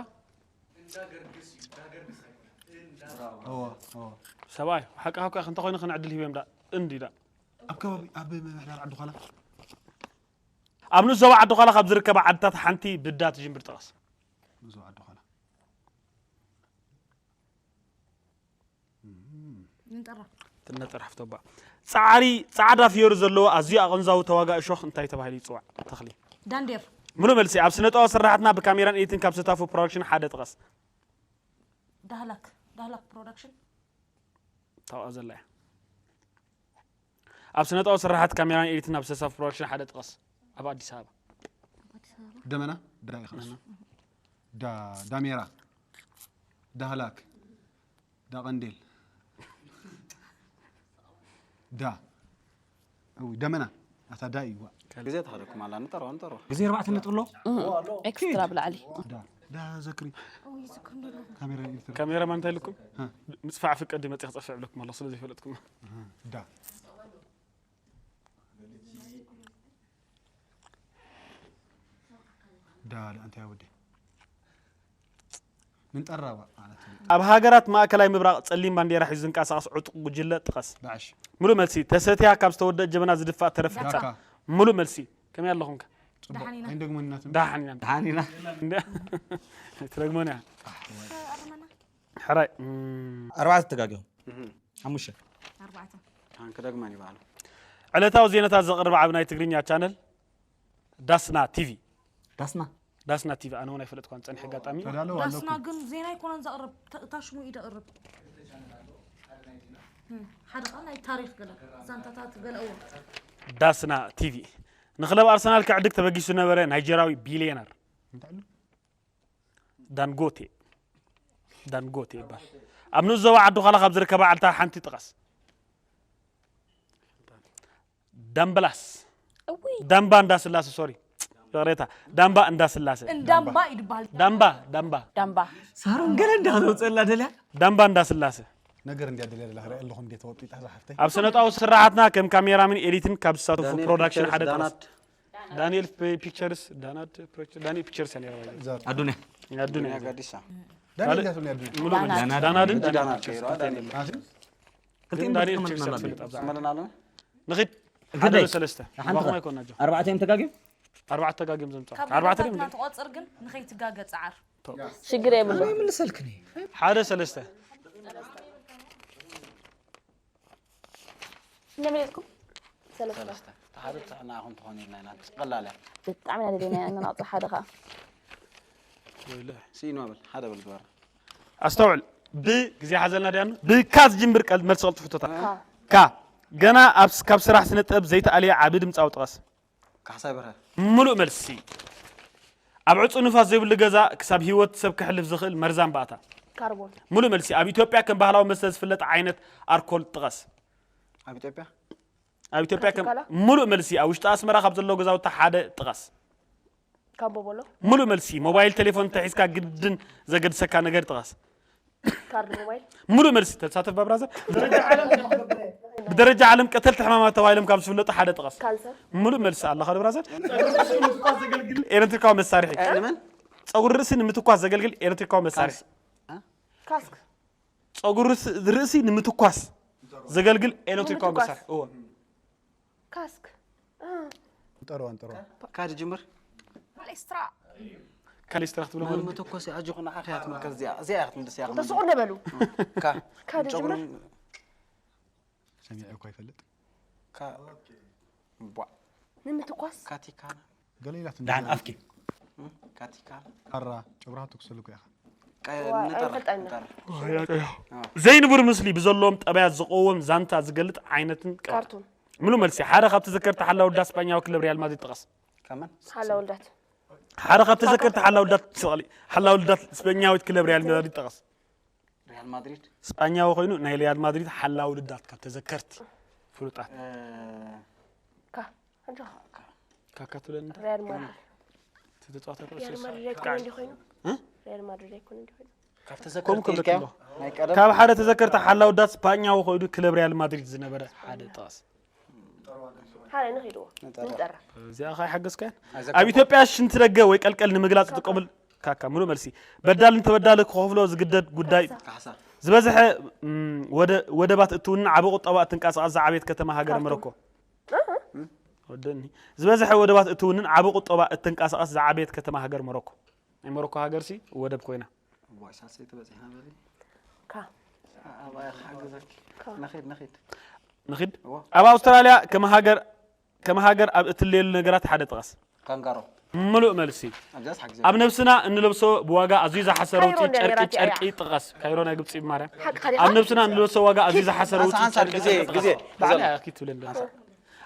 እዎ እዎ ሰብኣይ ሓቂ ሓቂ እንተኾይኑ ክንዕድል ሂበም ዳ እንዲ ዳ ኣብ ከባቢ ኣብ ምምሕዳር ዓዲ ዃላ ኣብ ንስ ዞባ ዓዲ ዃላ ካብ ዝርከባ ዓድታት ሓንቲ ብዳ ትጅምር ጥቀስ። ንዞባ ዓዲ ዃላ ንጠራ ትነጠር ሓፍቶባ ፃዕሪ ፃዕዳ ፍዮሪ ዘለዎ ኣዝዩ ኣቐንዛዊ ተዋጋ እሾኽ እንታይ ተባሂሉ ይፅዋዕ? ተኽሊ ዳንዴር ሙሉእ መልሲ ኣብ ስነጥበባዊ ስራሓትና ብካሜራን ኤዲትን ካብ ዝሳተፉ ፕሮዳክሽን ሓደ ጥቀስ። ዳህላክ ዳህላክ ፕሮዳክሽን ታብኣ ዘላ እያ ኣብ ስነጥበባዊ ስራሓት ካሜራን ኤዲትን ኣብ ዝሳተፉ ፕሮዳክሽን ሓደ ጥቀስ። ኣብ ኣዲስ ኣበባ ደመና ዳ ኢኻ። ዳ ዳሜራ፣ ዳህላክ፣ ዳ ቀንዴል፣ ዳ እው ደመና ኣታ ዳ እዩ። ግዜ ተኸደኩም ኣላ ንጠርዋ ንጠርዋ። ግዜ ኣርባዕተ ነጥሎ ኤክስትራ ብላዕሊ ዳ ዳ ዘክሪ ካሜራ ኤዲተር ካሜራማን እንታይ ኢልኩም? ምፅፋዕ ፍቀድ መፅእ ክፀፍዕ ብለኩም ኣሎ ስለ ዘይፈለጥኩም። ዳ ዳ እንታይ ወዲ ምን ጠራዋ ማለት እዩ። ኣብ ሃገራት ማእከላይ ምብራቕ ጸሊም ባንዴራ ሒዙ ዝንቀሳቐስ ዕጡቕ ጉጅለ ጥቀስ። ዳዕሽ ሙሉእ መልሲ፣ ተሰትያ ካብ ዝተወደአ ጀበና ዝድፋእ ተረፍ ሕጻ። ዳካ ሙሉእ መልሲ፣ ከመይ ኣለኹም ከ? ጽቡቅ ደሓን ኢና። ኣይንደግሞን ኢና ትብል። ደሓን ኢና። ደሓን ኢና። ትረግሞን እያ። ኣርመና ሕራይ እም፣ ኣርባዕተ ተጋጊኹም ሓሙሽተ ኣርባዕተ ሓንክ ደግመን ይበሃሉ። ዕለታዊ ዜናታት ዘቕርብ ዓቢ ናይ ትግርኛ ቻነል ዳስና ቲቪ። ዳስና ዳስና ቲቪ ኣነ እውን ኣይፈለጥኳን ጸኒሐ ኣጋጣሚ። ተዳለዉ ዳስና ኣለኩም። ግን ዜና ኣይኮነን ዘቕርብ ተ- እታ ሽሙ እዩ ደቕርብ ሓደ ቃል ናይ ታሪክ ገለ ዛንታታት ገለ እዎ ዳስና ቲቪ። ንክለብ ኣርሰናል ክዕድግ ተበጊሱ ዝነበረ ናይጀራዊ ቢልየነር እንታይ ኣሎ? ዳንጎቴ ዳንጎቴ ይባል። ኣብ ንኡስ ዞባ ዓዲ ዃላ ካብ ዝርከባ ዓድታት ሓንቲ ጥቀስ። ዳምበላስ እውይ ዳምባ እንዳስላሴ ሶሪ ይቕሬታ ዳምባ እንዳስላሴ እንዳምባ እዩ ዝበሃል ዳምባ ዳምባ ዳምባ ሳሮን ገለ እንዳተውፀላ ደልያ ዳምባ እንዳስላሴ ነገር እንዲያ ደልያ ደላ ክርኢ ኣለኹ እንዴ ተወጢጣ ዝሓፍተይ ኣብ ስነጣዊ ስራሓትና ከም ካሜራምን ኤዲትን ካብ ዝሳተፉ ዳንኤል ፕሮዳክሽን ፒክቸርስ ሓደ ጠቐስ ዳናት ዳንኤል ፒ- ፒክቸርስ ዳናት ፕሮዳክሽን ዳንኤል ፒክቸርስ እያ ነይራ ዛት ኣዱንያ ያ ጋዲሳ ዳንኤል ያስብኒ ኣዱንያ ሙሉ ዳናት። ዳናድን እንጂ ዳናት ቀይሮ ናቲ ግን ዳንኤል ፒክቸርስ እያ ትፈልጥ ኣብዛ ስመለና ኣለና ንኺድ ግደይ። ሓደ ሰለስተ ሓንቲ ማኹም ኣይኮናጆ ኣርባዕተ እዮም ተጋግዮም ኣርባዕተ ተጋግዮም ዘምፅኦም ካብ ኣርባዕተ ዳታትና ድዮም ትቆፅር ግን ንኸይትጋገ ፃዓር ሽግር የብሉ ይምልሰልክኒ ሓደ ሰለስተ እንደመለጥኩም ሰለስተ ሰለስተ ሓደ ጥዕና ኣኹም ትኾኑ ኢልና ኢና ቀላል እያ ብጣዕሚ ኢና ደሊና ኢና ነናውፅእ ሓደ ከዓ ስኢኑ በል ሓደ በል ግበር ኣስተውዕል ብግዜ ሓዘልና ድያኑ ብካ ዝጅምር ቀል- መልሲ ቀልጥፍቶታት ካ ገና ኣብ ስ- ካብ ስራሕ ስነ ጥበብ ዘይተኣልየ ዓቢ ድምፃዊ ጥቀስ ካሕሳይ በርሀ ሙሉእ መልሲ ኣብ ዕፁ ንፋስ ዘይብሉ ገዛ ክሳብ ህይወት ሰብ ክሕልፍ ዝኽእል መርዛም ባእታ ካርቦን ሙሉእ መልሲ ኣብ ኢትዮጵያ ከም ባህላዊ መስተ ዝፍለጥ ዓይነት ኣርኮል ጥቀስ ኣብ ኢትዮጵያ ኣብ ኢትዮጵያ ከም ካቲካላ? ሙሉእ መልሲ ኣብ ውሽጢ ኣስመራ ካብ ዘለዉ ገዛውቲ ሓደ ጥቀስ ካምቦ ቦሎ ሙሉእ መልሲ ሞባይል ቴሌፎን እንተሒዝካ ግድን ዘገድሰካ ነገር ጥቀስ ካርድ ሞባይል ሙሉእ መልሲ ተሳተፍ ባብራዘር ብደረጃ ዓለም ቀተልቲ ሕማማት ተባሂሎም ካብ ዝፍለጡ ሓደ ጥቀስ ካንሰር ሙሉእ መልሲ ኣለኻ ዶ ብራዘር ኤሌክትሪካዊ መሳርሒ ንመን ፀጉሪ ርእሲ ንምትኳስ ዘገልግል ኤሌክትሪካዊ መሳርሒ ካስክ ፀጉሪ ርእሲ- ርእሲ ንምትኳስ ዘገልግል ኤሌክትሪካዊ ንምትኳስ። መሳርሒ እዎ ካስክ ጠረዋ ንጠረዋ ካድ ጅምር ፓሌስትራ ካሊስትራ ክትብሎ መተኮሲ ኣጆኹ ንዓኺ እያ ትምልከት እዚኣ እዚኣ እያ ክትምልስ እያ ተስቑ ነበሉ ካ ካድ ጨጉሪ ጅምር ሰሚዐ እኳ ይፈልጥ ካ ቧ ንምትኳስ ካቲካና ገለ ኢላት ደሓን ኣፍኪ ካቲካና ካራ ጨጉራ ትኩሰሉ እኮ ኢኻ ቀ- ዋ- ንጠራ ኣይፈልጣን። ንጠራ ዘይንቡር ምስሊ ብዘለዎም ጠባያት ዝቐዎም ዛንታ ዝገልጥ ዓይነትን ቀ- ካርቱን ሙሉ መልሲ ሓደ ካብ ተዘከርቲ ሓላው ዳ ስፓኛዊ ክለብ ሪያል ማድሪድ ጥቀስ ከመን ሓላ ወልዳት ሓደ ካብ ተዘከርቲ ሓላው ዳ ስቕሊ ሓላው ዳ ስፓኛዊት ክለብ ሪያል ማድሪድ ጥቀስ ሪያል ማድሪድ ስጳኛዊ ኮይኑ ናይ ሪያል ማድሪድ ሓላው ልዳት ካብ ተዘከርቲ ፍሉጣት እ፣ ካ ኣጆኻ ካካ ትብለኒ ሪያል ማድሪድ ተተጻወተ ሪያል ማድሪድ ኣይኮነ እንዲ ኮይኑ ሪያል ማድሪድ ኣይኮነ እንዲ ኮይኑ ካብ ተዘከርቲ ከምኡ ክብለካ ኢልካዮ ኣለኹ። ናይ ቀደም ካብ ሓደ ተዘከርቲ ሓላው ልዳት ስጳኛዊ ኮይኑ ክለብ ሪያል ማድሪድ ዝነበረ ሓደ ጣስ ሓደ ንኺድዎ ንጠራ እዚኣ ኸ ይሓገዝካያን ኣይዘከርኩ። ኣብ ኢትዮጵያ ሽንቲ ደገ ወይ ቀልቀል ንምግላፅ ዝጥቀሙሉ ካካ ሙሉ መልሲ በዳልን ተበዳሊ ክኸፍሎ ዝግደድ ጉዳይ ካሕሳ ዝበዝሐ ም፣ ወደ- ወደባት እትውንን ዓቢ ቁጠባ እትንቀሳቐስ ዝዓበየት ከተማ ሃገር ካርቱም። ሞሮኮ ወደኒ ዝበዝሐ ወደባት እትውንን ዓቢ ቁጠባ እትንቀሳቐስ ዝዓበየት ከተማ ሃገር ሞሮኮ ናይ ሞሮኮ ሃገር ሲ ወደብ ኮይና እዋ ሳሰይ ተበፂሕና በሊ ካ ኣባይ ሓገዘኪ ነኺድ ነኺድ ንኺድ እዋ ኣብ ኣውስትራልያ ከም ሃገር ከም ሃገር ኣብ እትለየሉ ነገራት ሓደ ጥቀስ ካንጋሮ ምሉእ መልሲ ኣብዛስ ሓግዘ ኣብ ነብስና እንለብሶ ብዋጋ ኣዝዩ ዝሓሰረ ካይሮ ውፅኢት እንደ ጨርቂ ኔራት እያ። ጨርቂ ጥቀስ ካይሮ ናይ ግብፂ ማርያም ሓቂ ካሊኻ ኣብ ነብስና እንለብሶ ዋጋ ኣዝዩ ዝሓሰረ ሓንሳ- ውፅኢት ሓንሳ ጨርቂ ግዜ- ጨርቂ ጥቀስ ግዜ- ባዕላ እያ ኪድ ትብለኒ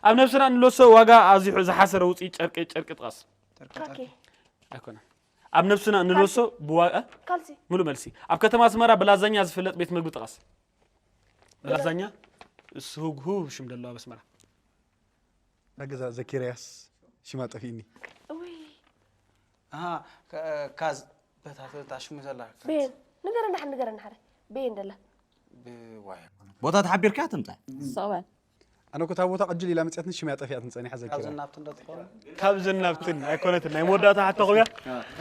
ኣብ ነብስና እንለብሶ ዋጋ ኣዝዩ ዝሓሰረ ውፅኢት ጨርቂ ጨርቂ ጥቀስ ካኪ ኣይኮነን። ኣብ ነብስና እንልብሶ ብዋ እ? ካልሲ ሙሉ መልሲ። ኣብ ከተማ ኣስመራ ብላዛኛ ዝፍለጥ ቤት ምግቢ ጥቀስ። ብላዛኛ እሱ ህጉ ህቡ ሽም ደሎ ኣብ ኣስመራ። ናገዛ ዘኪርያስ ሽማ ጠፊእኒ። እውይ ኣሃ ከ- ካዝ በታ በታ ሽሙ ዘላ ቤን ንገረና ሓደ ንገረና ሓደ ቤን ደላ ብዋይ ቦታ ተሓቢርካ ትምፃ ሰበን ኣነ ኮታ ቦታ ቅጅል ኢላ መፅያትን ሽማ ጠፊኣትን ፀኒሓ ካብዚ ዘኪራ። ናብቲ እንዶ ትኸውን ካብ ዝናብትን ኣይኮነትን ናይ መወዳእታ ሓቶ ክብያ።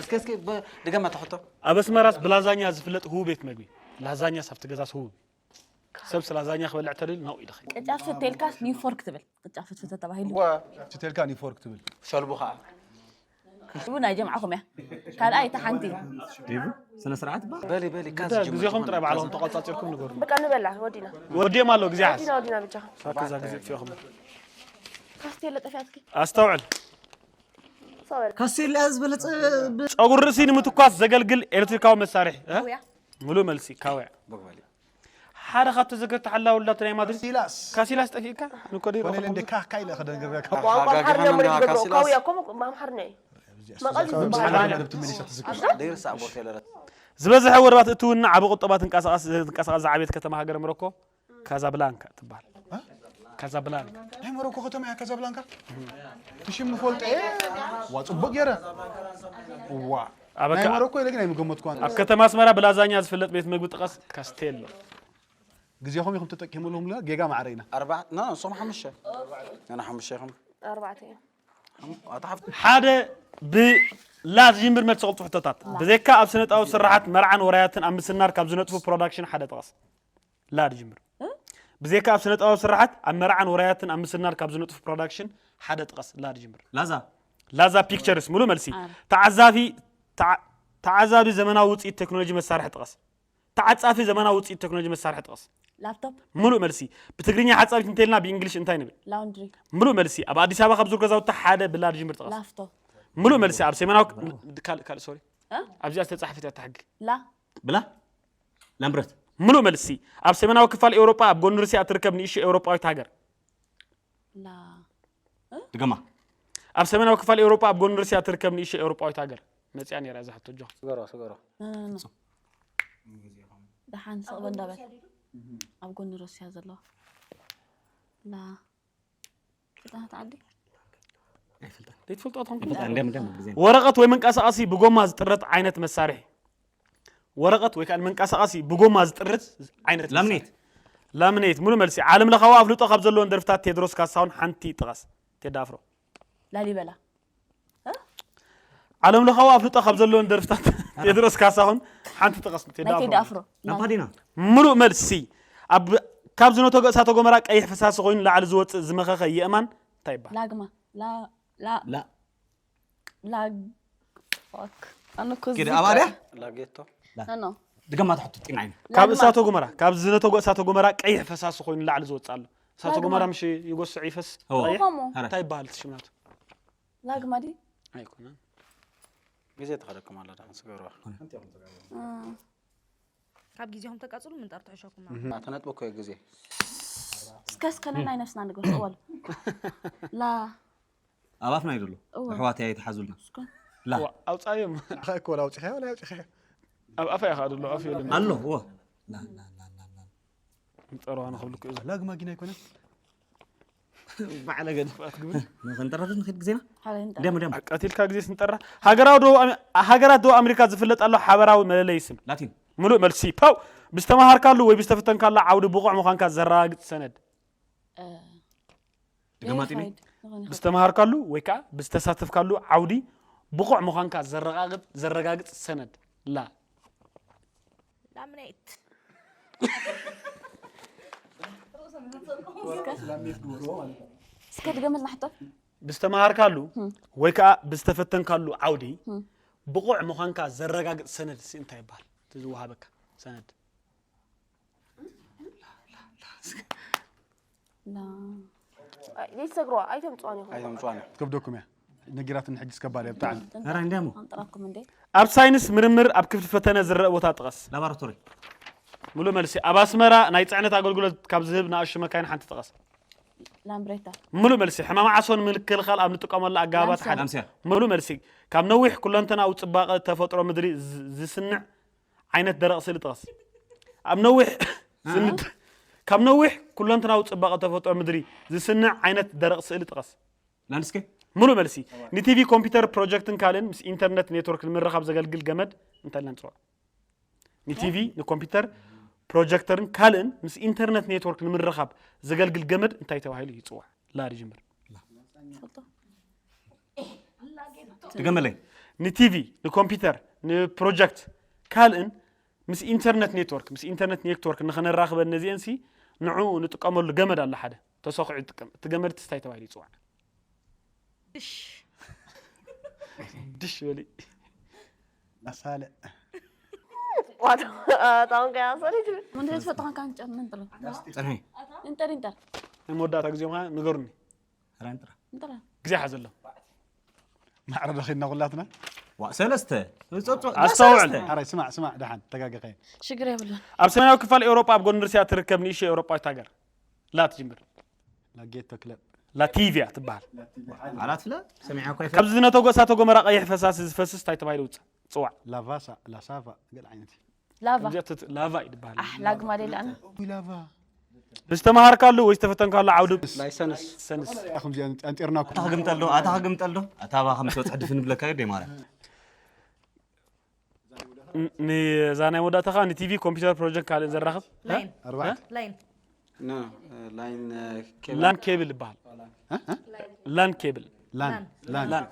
እስከ እስከ ብ- ድገማ ተሕቶ ኣብ ኣስመራስ ብላዛኛ ዝፍለጥ ህቡ ቤት መግቢ። ላዛኛስ ኣብቲ ገዛስ ህቡ። ሰብስ ላዛኛ ክበልዕ ተልል ናው ኢልኸ። ቅጫፍ ሸቴልካስ ኒውፎርክ ትብል ቅጫፍ ፍትፍተ ተባሂሉ ዋ ሽቴልካ ኒፎርክ ትብል። ሸልቡ ከዓ ሽቡ ናይ ጀምዓኹም እያ ካልኣይ እታ ሓንቲ ዲቡ ስነ ስርዓት ባ በሊ በሊ ካዝ ግዜኹም ጥራይ ባዕልኹም ተቋጻጺርኩም ንገሩ። በቃ ንበላ ወዲና ወዲኦም ኣሎ ግዜ ሓስ ወዲና ወዲና ብቻ ሳክዛ ግዜ ትፊኹም። ካስቴለ ጠፊኣትኪ ኣስተውዕል። ሰበል ካስቴላ ዝበለፀ ጸጉሪ ርእሲ ንምትኳስ ዘገልግል ኤሌክትሪካዊ መሳርሒ እ? ውያ ሙሉእ መልሲ ካውያ። በግበሊ ሓደ ካብ ተዘከርቲ ሓላው ላቱ ናይ ማድሪድ ሲላስ ካሲላስ ጠፊእካ ንኮዲ ኮነ ኢለ እንደ ካካ ኢለ ከደንገርካ ቋንቋ ኣምሓርኛ ምሪ ዝገብሮ ካውያ እኮ ኣምሓርኛ እዩ መቐል እዩ ዝበሃል መደብ ትመሊሻ ትዝክር ደይርሳ ቦርቴ ለረት ዝበዝሐ ወደባት እትውና ዓቢ ቁጠባ ትንቀሳቐስ ትንቀሳቐስ ዝዓበየት ከተማ ሃገር ሞሮኮ ካዛብላንካ ትበሃል። ካዛብላንካ ናይ ሞሮኮ ከተማ እያ ካዛብላንካ ትሽም ንፈልጦ እየ ዋ ፅቡቅ ገይረ ዋ ኣብ ናይ ከ- ሞሮኮ ኢለ ግን ኣይምገመትኳን ኣብ ከተማ ኣስመራ ብላዛኛ ዝፍለጥ ቤት ምግቢ ጥቀስ። ካስቴሎ። ግዜኹም ኢኹም ተጠቂምሎም ጌጋ ማዕረ ኢና ኣርባዕ ና ንሶም ሓሙሽተ ንና ሓሙሽተ ኢኹም ኣርባዕተ እዮም ኣታ ሓፍ ሓደ ብላ ዝጅምር መልሲ ቅልጡፍ ሕቶታት ብዘካ ኣብ ስነጣዊ ስራሓት መርዓን ወራያትን ኣብ ምስናር ካብ ዝነጥፉ ፕሮዳክሽን ሓደ ጥቀስ። ላ ዝጅምር ብዘካ ኣብ ስነጣዊ ስራሓት ኣብ መርዓን ወራያትን ኣብ ምስናር ካብ ዝነጥፉ ፕሮዳክሽን ሓደ ጥቀስ። ላ ዝጅምር ላዛ ላዛ ፒክቸርስ ሙሉ መልሲ። ኣረ። ተዓዛቢ ተዓ- ተዓዛቢ ዘመናዊ ውፅኢት ቴክኖሎጂ መሳርሒ ጥቀስ። ተዓፃፊ ዘመናዊ ውፅኢት ቴክኖሎጂ መሳርሒ ጥቀስ። ላፕቶፕ ሙሉእ መልሲ። ብትግርኛ ሓፃቢት እንተልና ብእንግሊሽ እንታይ ንብል? ላውንድሪ ሙሉእ መልሲ። ኣብ ኣዲስ ኣበባ ካብ ዝርከቡ ገዛውቲ ሓደ ብላ ዝጅምር ጥቀስ። ላፍቶ ሙሉእ መልሲ። ኣብ ሰሜናዊ ካልእ ካልእ ሶሪ እ? ኣብዚኣ ዝተፃሕፈት እያ ትሕጊ። ላ ብላ ላምብረት ሙሉእ መልሲ። ኣብ ሰሜናዊ ክፋል ኤውሮጳ ኣብ ጎኒ ሩስያ እትርከብ ንእሽቶ ኤውሮጳዊት ሃገር። ላ ድገማ ኣብ ሰሜናዊ ክፋል ኤውሮጳ ኣብ ጎኒ ሩስያ እትርከብ ንእሽቶ ኤውሮጳዊት ሃገር። መፅያ ነይራ እዛ ሕቶ ጆ። ስገሮ ስገሮ ኖ ኖ ኖ ደሓን ስቕ በል እንዳበል ኣብ ጎኒ ሩስያ ዘለዋ ላ ፍትሓት ዓዲ ኣይፈልጣን ዘይትፈልጦ ትኾን ኣይፈልጣን እንደም እንደም ግዜ ወረቐት ወይ መንቀሳቐሲ ብጎማ ዝጥረት ዓይነት መሳርሒ። ወረቐት ወይ ከዓ መንቀሳቐሲ ብጎማ ዝጥረት ዓይነት መሳርሒ። ላምኔት ላምኔት ሙሉ መልሲ። ዓለም ለኻዊ ኣፍልጦ ካብ ዘለዎም ደርፍታት ቴድሮስ ካሳሁን ሓንቲ ጥቀስ። ቴዲ ኣፍሮ። ላሊበላ ዓለም ለኻዊ ኣፍልጦ ካብ ዘለዎም ደርፍታት ቴድሮስ ካሳሁን ሓንቲ ጥቀስ። ቴዲ ናይ ኣፍሮ። ቴዲ ኣፍሮ ላምፓዲና ሙሉእ መልሲ። ኣብ ካብ ዝነተጎ እሳተ ጎመራ ቀይሕ ፈሳሲ ኮይኑ ላዕሊ ዝወፅእ ዝመኸኸ የእማን እንታይ ይበሃል? ላግማ ላ ላ ላ ላግ ፋክ ኣነ እኮ ጌደ ኣብ ኣድያ ዝዝክር- ላጌቶ ኖ ኖ ድገማ ትሕቱ ጢና ዓይነ ካብ ላግማ- እሳተ ጎመራ ካብ ዝነተጎ እሳተ ጎመራ ቀይሕ ፈሳሲ ኮይኑ ላዕሊ ዝወፅእ ኣሎ። እሳተ ላግማ። ጎመራ ምሽ ይጎስዕ ይፈስ። እዎ። ቀይሕ? ኾሞ ኧረ። እንታይ ይበሃል እቲ ሽም ናቱ? ላግማ ድዩ ኣይኮነን። ግዜ ተኸደኩም ኣሎ ዳን ስገርዋ እ፣ ካብ ግዜኹም ተቃፅሉ ምንጣር ትሕሸኩም ኣተ ነጥቢ እኮ ግዜ እስከ እስከ ነናይ ነፍስና ንግበስ እወል ላ ኣብ ኣፍና ይደሎ እዎ። ኣሕዋት ኣይትሓዙልና እስከ ላ ዋ፣ ኣውፃዮም። ኣኸ እኮ ወላ ኣውፂኻዮ ወላ ኣውፂኻዮ ኣብ ኣፋ ኢኻ ደሎ ኣፍ የለን። ኣሎ እዎ ላ ላ ላ ላ ላ ምጠረዋ ንኸብልኩ እዩ። ላግማ ጊና ኣይኮነን ባዕለ ገለ ኣትግብር ንክንጠረፍ ንክድ ግዜና ሓደ ንጠ ደም ደም ቀቲልካ ግዜ ስንጠራ ሃገራዊ ደቡብ ኣመ- ሃገራት ደቡብ ኣሜሪካ ዝፍለጥ ኣሎ ሓበራዊ መለለይ ስም። ላቲን ሙሉእ መልሲ ፓው። ብዝተማሃርካሉ ወይ ብዝተፈተንካሉ ዓውዲ ብቑዕ ምዃንካ ዘረጋግፅ ሰነድ። ድገማጢኒ ብዝተማሃርካሉ ወይ ከዓ ብዝተሳተፍካሉ ዓውዲ ብቑዕ ምዃንካ ዘረጋግፅ ዘረጋግፅ ሰነድ። ላ ላምኔት እስከ ድገመልና ሕቶ ብዝተማሃርካሉ ወይ ከዓ ብዝተፈተንካሉ ዓውዲ ብቑዕ ምዃንካ ዘረጋግፅ ሰነድ ሲ እንታይ ይበሃል? እቲ ዝወሃበካ ሰነድ ላ ዘይትሰግርዋ ኣይተምፅዋን ኢኹም ኣይተምፅዋን እዮም ትከብደኩም እያ ነጊራትን ሕጂ እስከባድ እያ ብጣዕሚ ኧረ እንዲያሞ ኣንጠራኩም እንዴ ኣብ ሳይንስ ምርምር ኣብ ክፍሊ ፈተነ ዝረአ ቦታ ጥቀስ። ላቦራቶሪ ሙሉእ መልሲ። ኣብ ኣስመራ ናይ ፅዕነት ኣገልግሎት ካብ ዝህብ ንኣሽቱ መካይን ሓንቲ ጥቀስ። ላምብሬታ። ምሉእ መልሲ። ሕማም ዓሶ ንምክልኻል ኣብ ንጥቀመሉ ኣገባባት ሓደ። ላምስያ። ምሉእ መልሲ። ካብ ነዊሕ ኩለንተናዊ ጽባቐ ተፈጥሮ ምድሪ ዝ- ዝስንዕ ዓይነት ደረቕ ስእሊ ጥቐስ። ኣብ ነዊሕ ስንድ ካብ ነዊሕ ኩለንተናዊ ጽባቐ ተፈጥሮ ምድሪ ዝስንዕ ዓይነት ደረቕ ስእሊ ጥቐስ። ላንድስኬፕ። ምሉእ መልሲ። ንቲቪ ኮምፒውተር ፕሮጀክትን ካልእን ምስ ኢንተርነት ኔትወርክ ንምርኻብ ዘገልግል ገመድ እንታይ ኢልና ንፅውዖ? ንቲቪ ንኮምፒውተር ፕሮጀክተርን ካልእን ምስ ኢንተርነት ኔትወርክ ንምርኻብ ዘገልግል ገመድ እንታይ ተባሂሉ ይፅዋዕ? ላ ድጅምር። ድገመለይ። ንቲቪ ንኮምፒውተር ንፕሮጀክት ካልእን ምስ ኢንተርነት ኔትወርክ ምስ ኢንተርነት ኔትወርክ ንኸነራኽበን ነዚአንሲ ንዕኡ ንጥቀመሉ ገመድ ኣሎ ሓደ ተሰኪዑ ይጥቀም። እቲ ገመድ እንታይ ተባሂሉ ይፅዋዕ? ድሽ በሊ። ኣሳልእ ዋታ ኣታውን ከያ ሰሪት ምንድን ትፈጥኻ ካን ጨምን ጥሩ ፅንሒ። እንጠር እንጠር ናይ መወዳእታ ግዜኹም ንገሩኒ። ራንጥራ። እንጠር ግዜ ሓዘሎም። ማዕረ ዶ ኸድና ኩላትና ዋ ሰለስተ። ኣስተውዕል። ሓራይ ስማዕ ስማዕ ደሓን ተጋገኸ ሽግር የብሉን። ኣብ ሰሜናዊ ክፋል ኤውሮጳ ኣብ ጎኒ ሩስያ ትርከብ ንእሽቶ ኤውሮጳዊት ሃገር ላ ትጅምር። ላጌቶ ክለብ ላቲቪያ ትበሃል። ኣላት ፍለ ሰሚዓ እኮ ይፈ ካብ ዝነተጎ እሳተ ጎመራ ቀይሕ ፈሳሲ ዝፈስስ እንታይ ተባሂሉ ውፅእ ፅዋዕ? ላቫሳ ላሳቫ ገል ዓይነት እዩ ላቫ ከምዚኣ ትት- ላቫ እዩ ዝበሃል። ኣሕ ላግማ ሌላ ኣነ ዊ ላቫ ብዝተምሃርካሉ ወይ ዝተፈተንካሉ ዓውዲ ላይሰንስ ሰንስ ከምዚ ኣንጢርናኩም ኣታ ክግምጠል ዶ ኣታ ክግምጠል ዶ ኣታ ባ ከም ሰው ዕድፍ ንብለካ ዶ ማራ ን- ንዛ ናይ መወዳእታ ከዓ ንቲቪ ኮምፒውተር ፕሮጀክት ካልእን ዘራኽብ ላይን ኣርባዕተ ላይን ላይን ላን ኬብል ይበሃል። ላን ኬብል ላን ላን ላን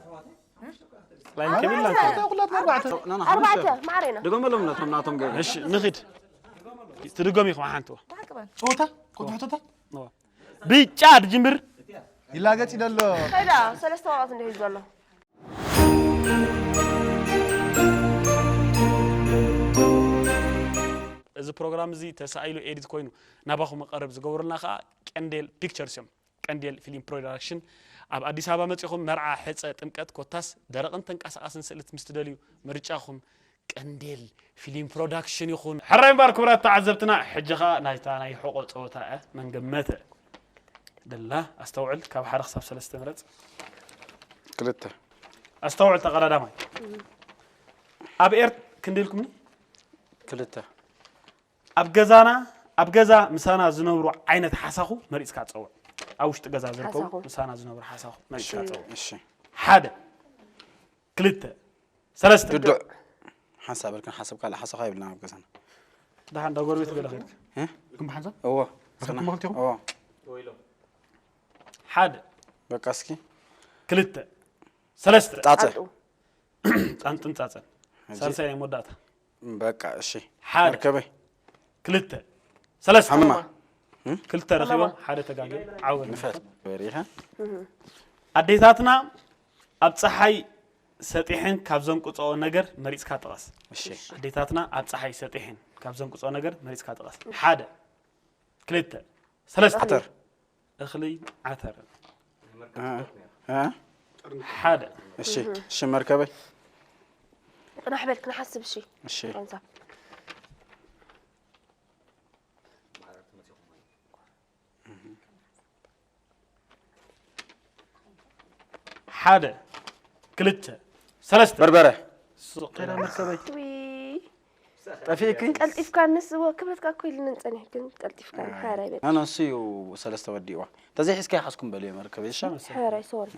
ላን ኬብል ላን ኬብል ኩላትና ኣርባዕተ ኣርባዕተ ማዕረና ድገመሎም ነቶም ናቶም ገ እሺ ንኺድ ትድገም ኢኹም ሓንቲ ጸወታ ኮትሕቶታት ብጫ ድጅምብር ይላገጽ ይደሎ ከይዳ ሰለስተ ወረቐት እንዲህ ዘሎ እዚ ፕሮግራም እዚ ተሳኢሉ ኤዲት ኮይኑ ናባኹም ቀረብ ዝገብሩልና ከዓ ቀንዴል ፒክቸርስ እዮም። ቀንዴል ፊልም ፕሮዳክሽን ኣብ ኣዲስ ኣበባ መፂኹም መርዓ፣ ሕፀ፣ ጥምቀት ኮታስ ደረቕን ተንቀሳቓስን ስእልት ምስ ትደልዩ ምርጫኹም ቀንዴል ፊልም ፕሮዳክሽን ይኹን። ሕራይ እምበር ክቡራት ተዓዘብትና ሕጂ ኸዓ ናይታ ናይ ሕቆ ፀወታ እያ። መን ገመተ ደላ ኣስተውዕል ካብ ሓደ ክሳብ ሰለስተ ምረፅ። ክልተ ኣስተውዕል ተቐዳዳማይ ኣብ ኤርት ክንደይ ኢልኩምኒ? ክልተ ኣብ ገዛና ኣብ ገዛ ምሳና ዝነብሩ ዓይነት ሓሳኹ መሪፅካ ፀውዕ። ኣብ ውሽጢ ገዛ ዝርከቡ ሓሳኹ። ምሳና ዝነብሩ ሓሳኹ መሪፅካ ፀውዕ። እሺ ሓደ ክልተ ሰለስተ ድዱዕ ሓንሳብ በልክን ሓሳብ ካልእ ሓሳብ ይብልና ኣብ ገዛና ደሓን እንዳ ጎረቤት ገለ ኸድክ እ? ግንብ ሓንሳብ እዎ ረኸብኩም ክልቲኹም? እዎ ሓደ በቃ እስኪ ክልተ ሰለስተ ጣፀ ጣጡ ፃንጥን ፃፀን ሕጂ ሳልሳይ ናይ መወዳእታ በቃ እሺ ሓደ መርከበይ ክልተ ሰለስተ ሓመማ ክልተ ረኺቦም ሓደ ተጋግዮም ዓወት ንፈት በሪኻ ኣዴታትና ኣብ ፀሓይ ሰጢሐን ካብ ዘንቅፅኦ ነገር መሪፅካ ጥቐስ። እሺ ኣዴታትና ኣብ ፀሓይ ሰጢሐን ካብ ዘንቅፅኦ ነገር መሪፅካ ጥቐስ። ሓደ ክልተ ሰለስተ ዓተር እኽሊ ዓተር እ፣ እ፣ ሓደ እሺ እሺ መርከበይ ቅናሕ በል ክንሓስብ እሺ እሺ ሓንሳብ ሓደ ክልተ ሰለስተ በርበረ ሱቕ ኢላ መርከበይ ዊ ጠፊእኪ ቀልጢፍካ ንስዎ ክብረትካ እኮ ኢልንን ጸኒሕ ግን ቀልጢፍካ ሓራይ በል ኣነ እሱ እዩ ሰለስተ ወዲእዋ ተዘይሒዝካ ይሓዝኩም በልዮ መርከበይ እሺ ሓራይ ሶሪ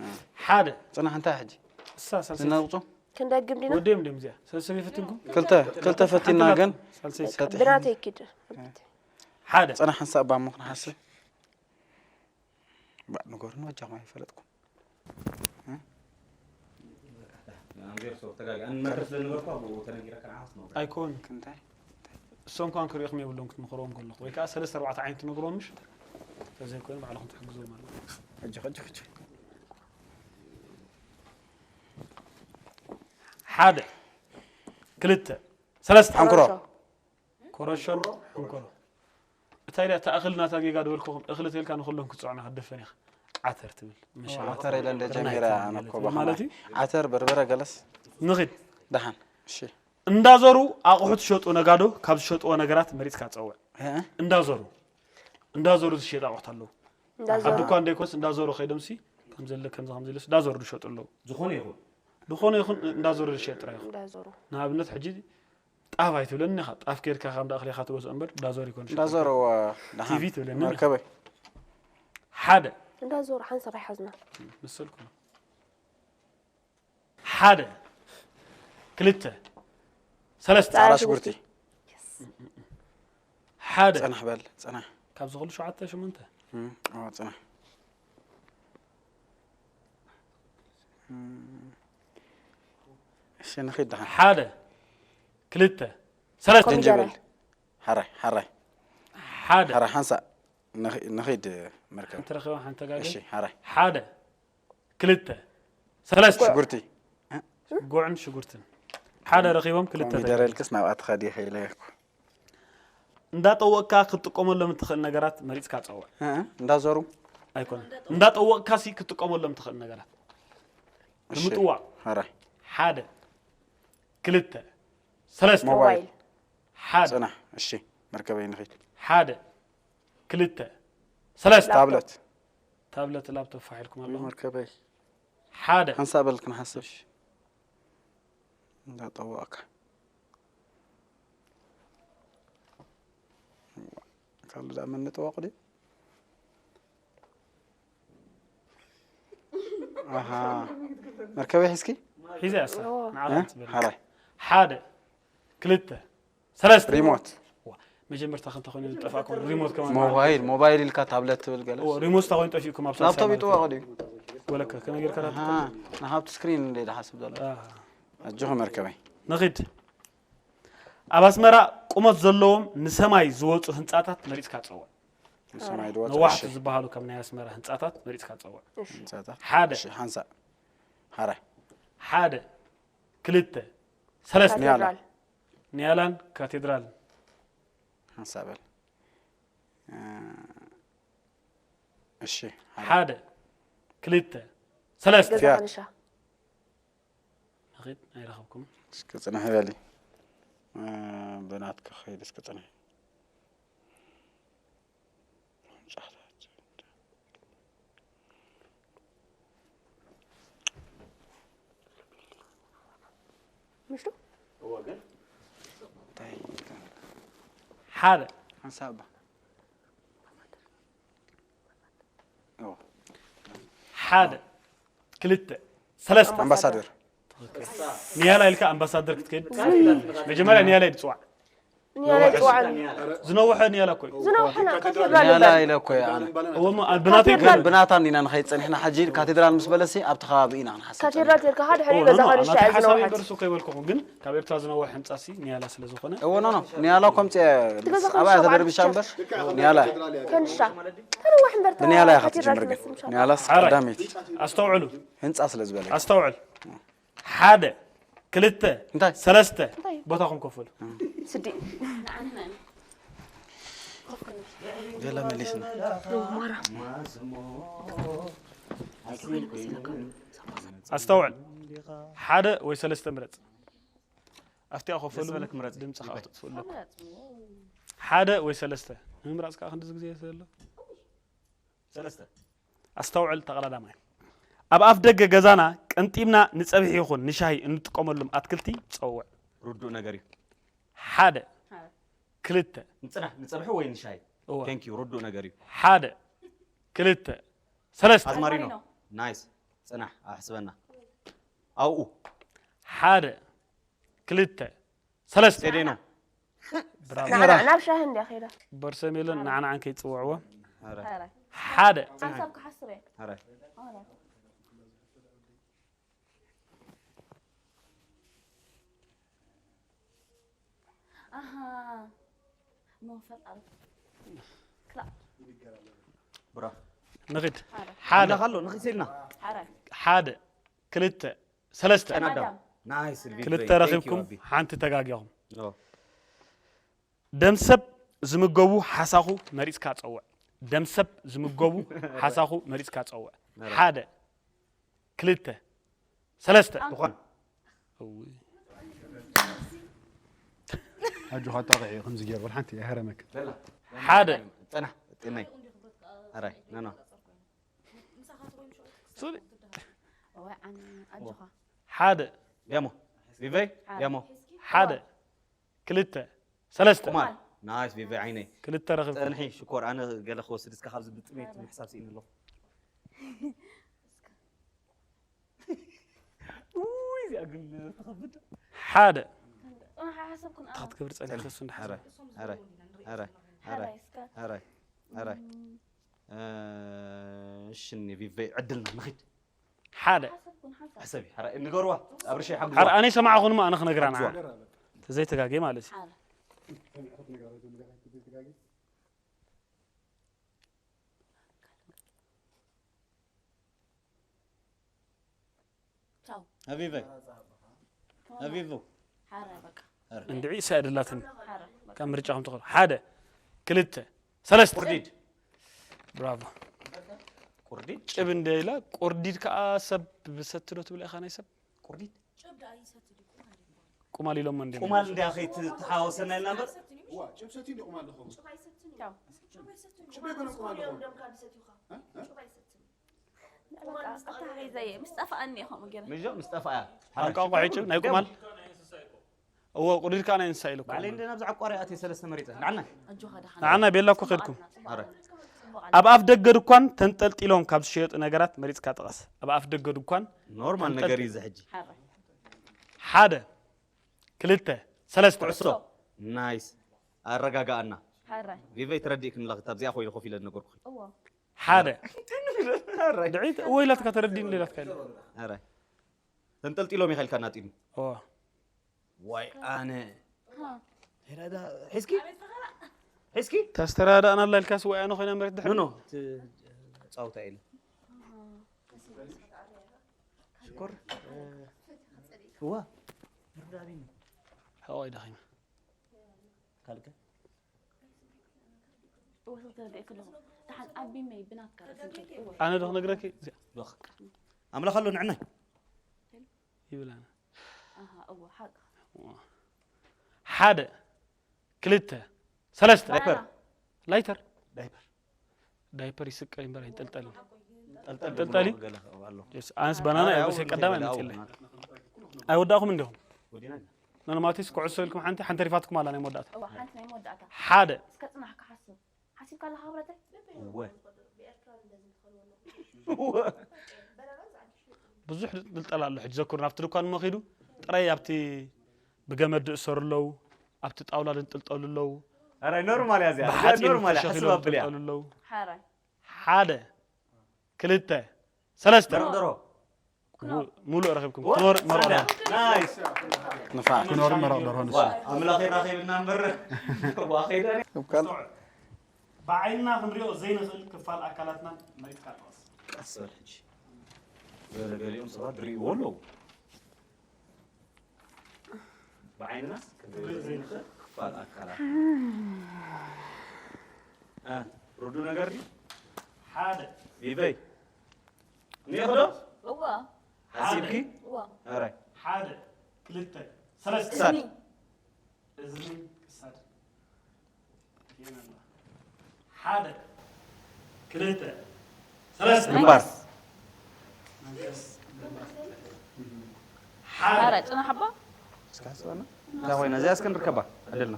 ሓደ ፅናሕ እንታይ ሕጂ እሳ ሳልሰይቲ ዝነቕፁ ክንደግም ዲና ወዲኦም ድዮም እዚኣ ሰለስተ ይፈትንኩም ክልተ ክልተ ፈቲና ግን ሳልሰይቲ ብናተይ ኪድ ሓደ ፅናሕ ሓንሳብ ባሞ ክንሓስብ ባዕ ንገሩን ወጃኹም ኣይፈለጥኩም ኣይኮን ክንታይ እሶም ከን ክሪኦኹም የብሎም ክትምኽርዎም ከለኹ ወይ ከዓ ሰለስተ ኣርባዕተ ዓይነት ትነግርዎም ምሽ ተዘይኮይኑ ባዕልኹም ትሕግዝዎም ኣለኹም ሕጂ ሕጂ ሕጂ ሓደ ክልተ ሰለስተ ሓንኩሮ ኮረሸን ሕንኮሮ እንታይ ኢላ እታ እኽሊ ናታ ጌጋ ድበልኩኹም እኽሊ ተልካ ንኩሎም ክትፅዖና ክትደፈን ኢኻ ዓተር ትብል መሸላ ዓተር ኢለ እንደ ክርናይ ጀሚረ ትብል ኣነ ማለት እኮ እዩ። ባኻ ማለት እዩ ዓተር በርበረ ገለስ ንኽድ ደሓን እሺ እንዳዞሩ ኣቑሑ ትሸጡ ነጋዶ ካብ ዝሸጥዎ ነገራት መሪፅካ ፀውዕ እ? እንዳዞሩ እንዳዞሩ ዝሸጥ ኣቑሑት ኣለዉ እንዳዞሩ። ኣብ ድኳን ዘይኮነስ እንዳዞሩ ከይዶምሲ ከም ዘለ ከምዚ ከም ዘለ እንዳዞሩ ዝሸጡ ኣለዉ። ዝኾነ ይኹን ዝኾነ ይኹን እንዳዞሩ ዝሸጥ ጥራይ ይኹን። እንዳዞሩ። ንኣብነት ሕጂ ጣፍ ኣይትብለኒ ኢኻ፣ ጣፍ ኬድካ ካብ እንዳ እኽሊ ኢኻ ትገዝኦ እምበር እንዳዞሩ ይኮን ዝሸጡ። እንዳዞሩ ደሓን ቲቪ ትብለኒ ኢኻ። መርከበይ ሓደ እንዳዞሩ ሓንሳብ ኣይሓዝና። መሰልኩም። ሓደ ክልተ ሰለስተ ፃዕዳ ሽጉርቲ ሓደ ፅናሕ በል ፅናሕ ካብዚ ኩሉ ሸውዓተ ሸሞንተ እም፣ ኦ፣ ፅናሕ እሺ ንኺድ ደሓን ሓደ ክልተ ሰለስተ ኮሚደረ። ጅንጅብል ሓራይ ሓራይ ሓደ ሓራይ ሓንሳ ንኺ- ንኺድ መርከብ ሓንቲ ረኺባ ሓንቲ ተጋግል እሺ ሓራይ ሓደ ክልተ ሰለስተ ሽጉርቲ ጉዕን ሽጉርትን ሓደ ረኺቦም ክልተ ኮሚደረ ተጋግል ኢልክስ ናብኣ ትኸዲ ኢለ እኮ እንዳጠወቅካ ክትጥቀመሎም እትኽእል ነገራት መሪፅካ ፀውዕ። እ፣ እንዳዞሩ ኣይኮነን። እንዳጠወቅካ ሲ ክትጥቀመሎም እትኽእል ነገራት እሺ። ንምጥዋቅ። ኧረ። ሓደ፣ ክልተ፣ ሰለስተ። ሞባይል። ሓደ፣ ፅናሕ። እሺ። መርከበይ ንኺድ። ሓደ፣ ክልተ፣ ሰለስተ። ታብለት። ታብለት ላፕቶፕ ፋሕ ኢልኩም ኣለኹም። መርከበይ። ሓደ፣ ሓንሳእ በል ክንሓስብ። እንዳጠወቕካ ካልእ ደኣ መን ንጥዋቕ ድዩ? ኣሃ መርከበይ ሒዝኪ? ሒዘ እያ እሳ። ንዓኻ እያ ትብል። ሓራይ። ሓደ፣ ክልተ፣ ሰለስተ። ሪሞት። መጀመርታ ከምታ ኮይኑ ዝጠፋእኩም ሪሞት ከማን ሞባይል ሞባይል ኢልካ ታብለት ትብል ገለ እዎ ሪሞት እንታይ ኮይኑ ጠፊእኩም ኣብ ላፕቶፕ ሳልሳይ ማለት እዩ። ይጥዋቕ ድዩ ወለከ ከመይ ጌርካ ኣሃ ናሃብቲ ስክሪን እንደ ድሓስብ ዘሎ ኣሃ። ኣጆኹ መርከበይ ንኺድ ኣብ ኣስመራ ቁመት ዘለዎም ንሰማይ ዝወፁ ህንፃታት መሪፅካ ፀውዕ ንሰማይ ድወፅ ነዋሕቲ ዝበሃሉ ካብ ናይ ኣስመራ ህንፃታት መሪፅካ ፀውዕ ህንፃታት ሓደ ሓንሳ ሓራይ ሓደ ክልተ ሰለስተ ኒያላ ካቴድራል ኒያላን ካቴድራልን ሓንሳ በል እሺ ሓደ ክልተ ሰለስተ ገዛ ፊያት። ከንሻ ንኺድ ኣይረኸብኩም እስኪ ጽንሕ በሊ ብናትካ ኸይድ እስኪ ጽንሕ ምሽቱ ሓደ ሓንሳብ እባ ሓደ ክልተ ሰለስተ ኣምባሳደር ኒያላ ኢልካ ኣምባሳደር ክትከይድ መጀመርያ ኒያላ ይድፅዋዕ ዝነውሐ ኒያላ እኮ እዩ። ዝነውሐ ና ከፊራ ኒያላ ነበር። ኢለ እኮ እየ ኣነ። እዎ እሞ ኣብ ብናተይ ካቴድራል ግን ብናታ እንዲና ንኸይድ ፀኒሕና ሕጂ ካቴድራል ምስ በለሲ ኣብቲ ከባቢ ኢና ክንሓስብ ካቴድራል ተልካ ሓደ ሕሪ ኖ፣ ገዛ ኖ፣ ከንሻ ናትካ እየ ሓሳብ ዝነውሐት። ይበርሱ ከይበልኩኹም ግን ካብ ኤርትራ ዝነውሐ ህንፃ ሲ ኒያላ ስለ ዝኾነ እዎ ኖ ኖ ኒያላ እኮ ምፅአ እቲ ገዛ ከንሻ ኣብኣ በዓል ተደርቢሻ ብቻ። እምበር ኒያላ እየ። ከንሻ ተነዋሕ እምበር ብኒያላ እያ ክትጅምር ግን ኒያላስ ሓራይ። ቀዳመይቲ ኣስተውዕሉ ህንፃ ስለ ዝበለ ኣስተውዕል ሓደ ክልተ እንታይ? ሰለስተ ቦታኹም ኮፍ በሉ። ስዲ ገለ መሊስና ኣስተውዕል ሓደ ወይ ሰለስተ ምረፅ። ኣብቲኣ ኮፍ በሉ ዝበለክ ምረፅ። ድምፂ ከዓ ክትጥፍኡ ኣለኩም። ሓደ ወይ ሰለስተ ንምምራፅ ከዓ ክንድዚ ግዜ ዘሎ ሰለስተ ኣስተውዕል ተቐዳዳማይ ኣብ ኣፍ ደገ ገዛና ቀንጢብና ንፀብሒ ይኹን ንሻሂ እንጥቀመሎም ኣትክልቲ ፀውዕ። ርዱእ ነገር እዩ። ሓደ ክልተ ንፅናሕ ንፀብሒ ወይ ንሻሂ እወ። Thank you ርዱእ ነገር እዩ። ሓደ ክልተ ሰለስተ ኣዝማሪኖ ናይስ ፅናሕ ኣሕስበና ኣብኡ ሓደ ክልተ ሰለስተ ቴዴኖ ናዕናዕ ናብ ሻሂ እንድያ ከይዳ በርሰሜሎን ናዕናዕን ከይፅውዕዎ ኧረ ሓደ ሓንሳብ ክሓስር እየ ኧረ ኣሃ መፈጣሪ ክላ ብራ ንኽድ ሓደ ኣሎ ንኽድ ኢልና ሓራይ ሓደ ክልተ ሰለስተ ቀናዳም ኣዳም። ናይስ ቪክቶሪ ክልተ Thank you ረኺብኩም ኣቢ ሓንቲ ተጋጊኹም ኦ ደም ሰብ ዝምገቡ ሓሳኹ መሪፅካ ፀውዕ። ደም ሰብ ዝምገቡ ሓሳኹ መሪፅካ ፀውዕ። ሓደ ክልተ ሰለስተ ድኳን እውይ። ኣጆኻ ጣቕዒ ከምዚ ገይሩ ወላ ሓንቲ ኣይሃረመክን። ሓደ ፅና ጥመይ ኣራይ ኖ ኖ እወ፣ ኣነ ኣጆኻ። ሓደ። ዲያሞ። ቪቨይ። ዲያሞ። ሓደ። ክልተ። ሰለስተ። ቁማል። ናይስ ቪቨይ ዓይነይ። ክልተ ረኺብኩም። ጸንሒ ሽኮር፣ ኣነ ገለ ክወስድ እስከ ካብዚ ብጥሜት ምሕሳብ ስኢነ ኣለኹ። ውይ፣ እዚኣ ግን ትኸብድ። ሓደ። ጽናሕ ኣይሓሰብኩን ኣነ። እንታይ ክትገብር ጸኒሕካ እሱ እንዳሓሰብ። ኣረ፣ ኣረ፣ ኣረ፣ ኣረ፣ ሓራይ እስከ። ኣረ፣ ኣረ። እም። እ፣ እሺ፣ እኒ ቪቨይ ዕድልና ንኺድ። ሓደ። ሓሰብኩን ሓንሳብ። ሕሰቢ፣ ሓራይ ንገርዋ። ኣብርሸ ሓግዝዋ። ሓር ኣነ ሰማዕኹንማ ኣነ ክነግራ ንዓ። ሓግዝዋ። ተዘይተጋጌ ማለት እዩ። ሓረ። ቻው። ኣቪቨ። ኣቪቮ። ሓረ በቃ። እንድዒ እሳ እያ ደላትኒ። ሓረ በቃ። ካብ ምርጫኹም ትኽእሉ። ሓደ፣ ክልተ፣ ሰለስተ። ቁርዲድ። ብራቮ። ቁርዲድ? ጭብ እንደ ኢላ፣ ቁርዲድ ከኣ ሰብ ብሰቲ ዶ ትብል ኢኻ ናይ ሰብ? ቁርዲድ? ቁማል ኢሎሞ እንደ ቁማል እንድያ ከይትተሓዋወሰና ኢልና እምበር። ዋ፣ ጭብ ሰትዩ እንደ ቁማል ዝኸውን። ጭብ ኣይኮነን ቁማል ዝኸውን። እ? እ? በቃ፣ ኣታ ሒዘየ፣ ምስ ጠፍኣኒ ኢኹም ገለ። ምጆ ምስ ጠፍኣ እያ። ኣብ ቋንቋ ሕጭብ ናይ ቁማል። እዎ፣ ቁርዲድ ከኣ ናይ እንስሳ ኢሉ እኮ። ባዕለይ እንደ ናብዚ ዓቋሪ ኣትየ ሰለስተ መሪጸ። ንዓና። ኣጆኻ ደሓን። ንዓና ቤላ እኮ ከድኩም። ኣረ። ኣብ ኣፍ ደገ ድኳን ተንጠልጢሎም ካብ ዝሽየጡ ነገራት መሪጽካ ጥቐስ። ኣብ ኣፍ ደገ ድኳን ኖርማል ተንጠልጢ- ነገር እዩ እዚ ሕጂ። ሓረ። ሓደ፣ ክልተ፣ ሰለስተ። ኩዕሶ። ናይስ። ኣረጋጋኣና። ሓረ። ቪቨይ ተረዲእክኒ ኣለኺ፣ ኣብዚኣ ኮይነ ኮፍ ኢለ ዝነገርኩኺ። እዎ። ሓደ። ኣረ። ድዒት ወይ ኢላትካ ተረዲእኒ ኢላትካ ኢለ። ኣረ። ተንጠልጢሎም ኢኻ ኢልካ እናጢኑ። እዎ። ዋይ ኣነ። ሃ። ተረዳ-፣ ሒዝኪ? ሒዝኪ? ተስተራዳእና ኣላ ኢልካስ ወይ ኣነ ኮይና መሬት ድሕሪ? ኖ፣ ኖ፣ ት-፣ ጻውታ ኢለ። ሽኮር፣ እ፣ እዋ። ርዳቢኒ። ሕቖይ ደኺመ። ካልከ? እወ፣ ተረዲኤኪ ኣለኹ። ደሓን ኣቢመይ ብናትካ ርእሲ እወ። ኣነ ዶ ክነግረኪ? እዚኣ። ዶኽ። ኣምላኽ ኣሎ ንዕናይ። ይብል ኣነ። ኣሃ፣ እወ፣ ሓቅ። እወ። ሓደ፣ ክልተ፣ ሰለስተ። ዳይፐር። ላይተር። ዳይፐር። ዳይፐር ይስቀል እምበር ኣይንጠልጠልን። ጠልጠል ጠልጠሊ? ገለ ኣሎ። የስ፣ ኣነስ ባናና ኣረ፣ እየ፣ ኣው፣ ርእሰይ ቀዳማይ ገለ ኣው። መጺእለይ። ኣይወዳእኹም እንዲኹም። ወዲና። ኖርማቲስ ኩዕሶ ኢልኩም ሓንቲ፣ ሓንቲ ተሪፋትኩም ኣላ ናይ መወዳእታ። እዋ፣ ሓንቲ ናይ መወዳእታ። ሓደ። እስከ ጽናሕ ክሓስብ። ሓሲብካ ኣለኻ ክብረተይ? እወ። ብዙሕ ጥልጠላ ኣሎ። ሕጂ ዘክሩ፣ ናብቲ ድኳን እሞ ኺዱ፣ ጥራይ ኣብቲ ብገመድ ዝእሰሩ ኣለዉ፣ ኣብቲ ጣውላ ዝንጥልጠሉ ኣለዉ። ኣረ፣ ኖርማል እያ እዚኣ። እዚኣ ብሓጺን ኖርማል እያ። ተሸኺሎም ሓስብ ኣብልያ። ዝንጥልጠሉ ኣለዉ። ሓራይ። ሓደ፣ ክልተ፣ ሰለስተ። መረቕ ደርሆ። ኩኖር። ሙ-፣ ሙሉእ ረኺብኩም። ዋ፣ ኩኖር መረቕ ደርሆ። ናይስ። ንፋዕ። ኩኖር መረቕ ደርሆ ንሱ። ዋ፣ ኣምላኽ ይራኸብና እምበር። ዋ፣ ኸይዳ። እብካል። ብዓይንና ክንሪኦ ዘይንኽእል ክፋል ኣካላትና መሪጽካ ጥቀስ። ቀስ በል ሕጂ። ገለ ገሊኦም ሰባት ዝርእይዎ ኣለዉ። ብዓይንናስ ክንሪኦ ዘይንኽእል ክፋል ኣካላት። እ፣ ርዱእ ነገር ድዩ? ሓደ። ቪቨይ። እኒኦ ዶ? እዋ። ሓሲብኪ? እዋ። ኣራይ። ሓደ፣ ክልተ፣ ሰለስተ። ክሳድ። እዝኒ። እዝኒ፣ ክሳድ። ሓደ፣ ክልተ፣ ሰለስተ። ግንባር። መንፈስ፣ ግንባር። ሓደ። ኧረ፣ ጽናሕ ኣባ። እስከ ሓስበና። እዛ ኮይና፣ እዚኣ እስከ ንርከባ። ዕድልና።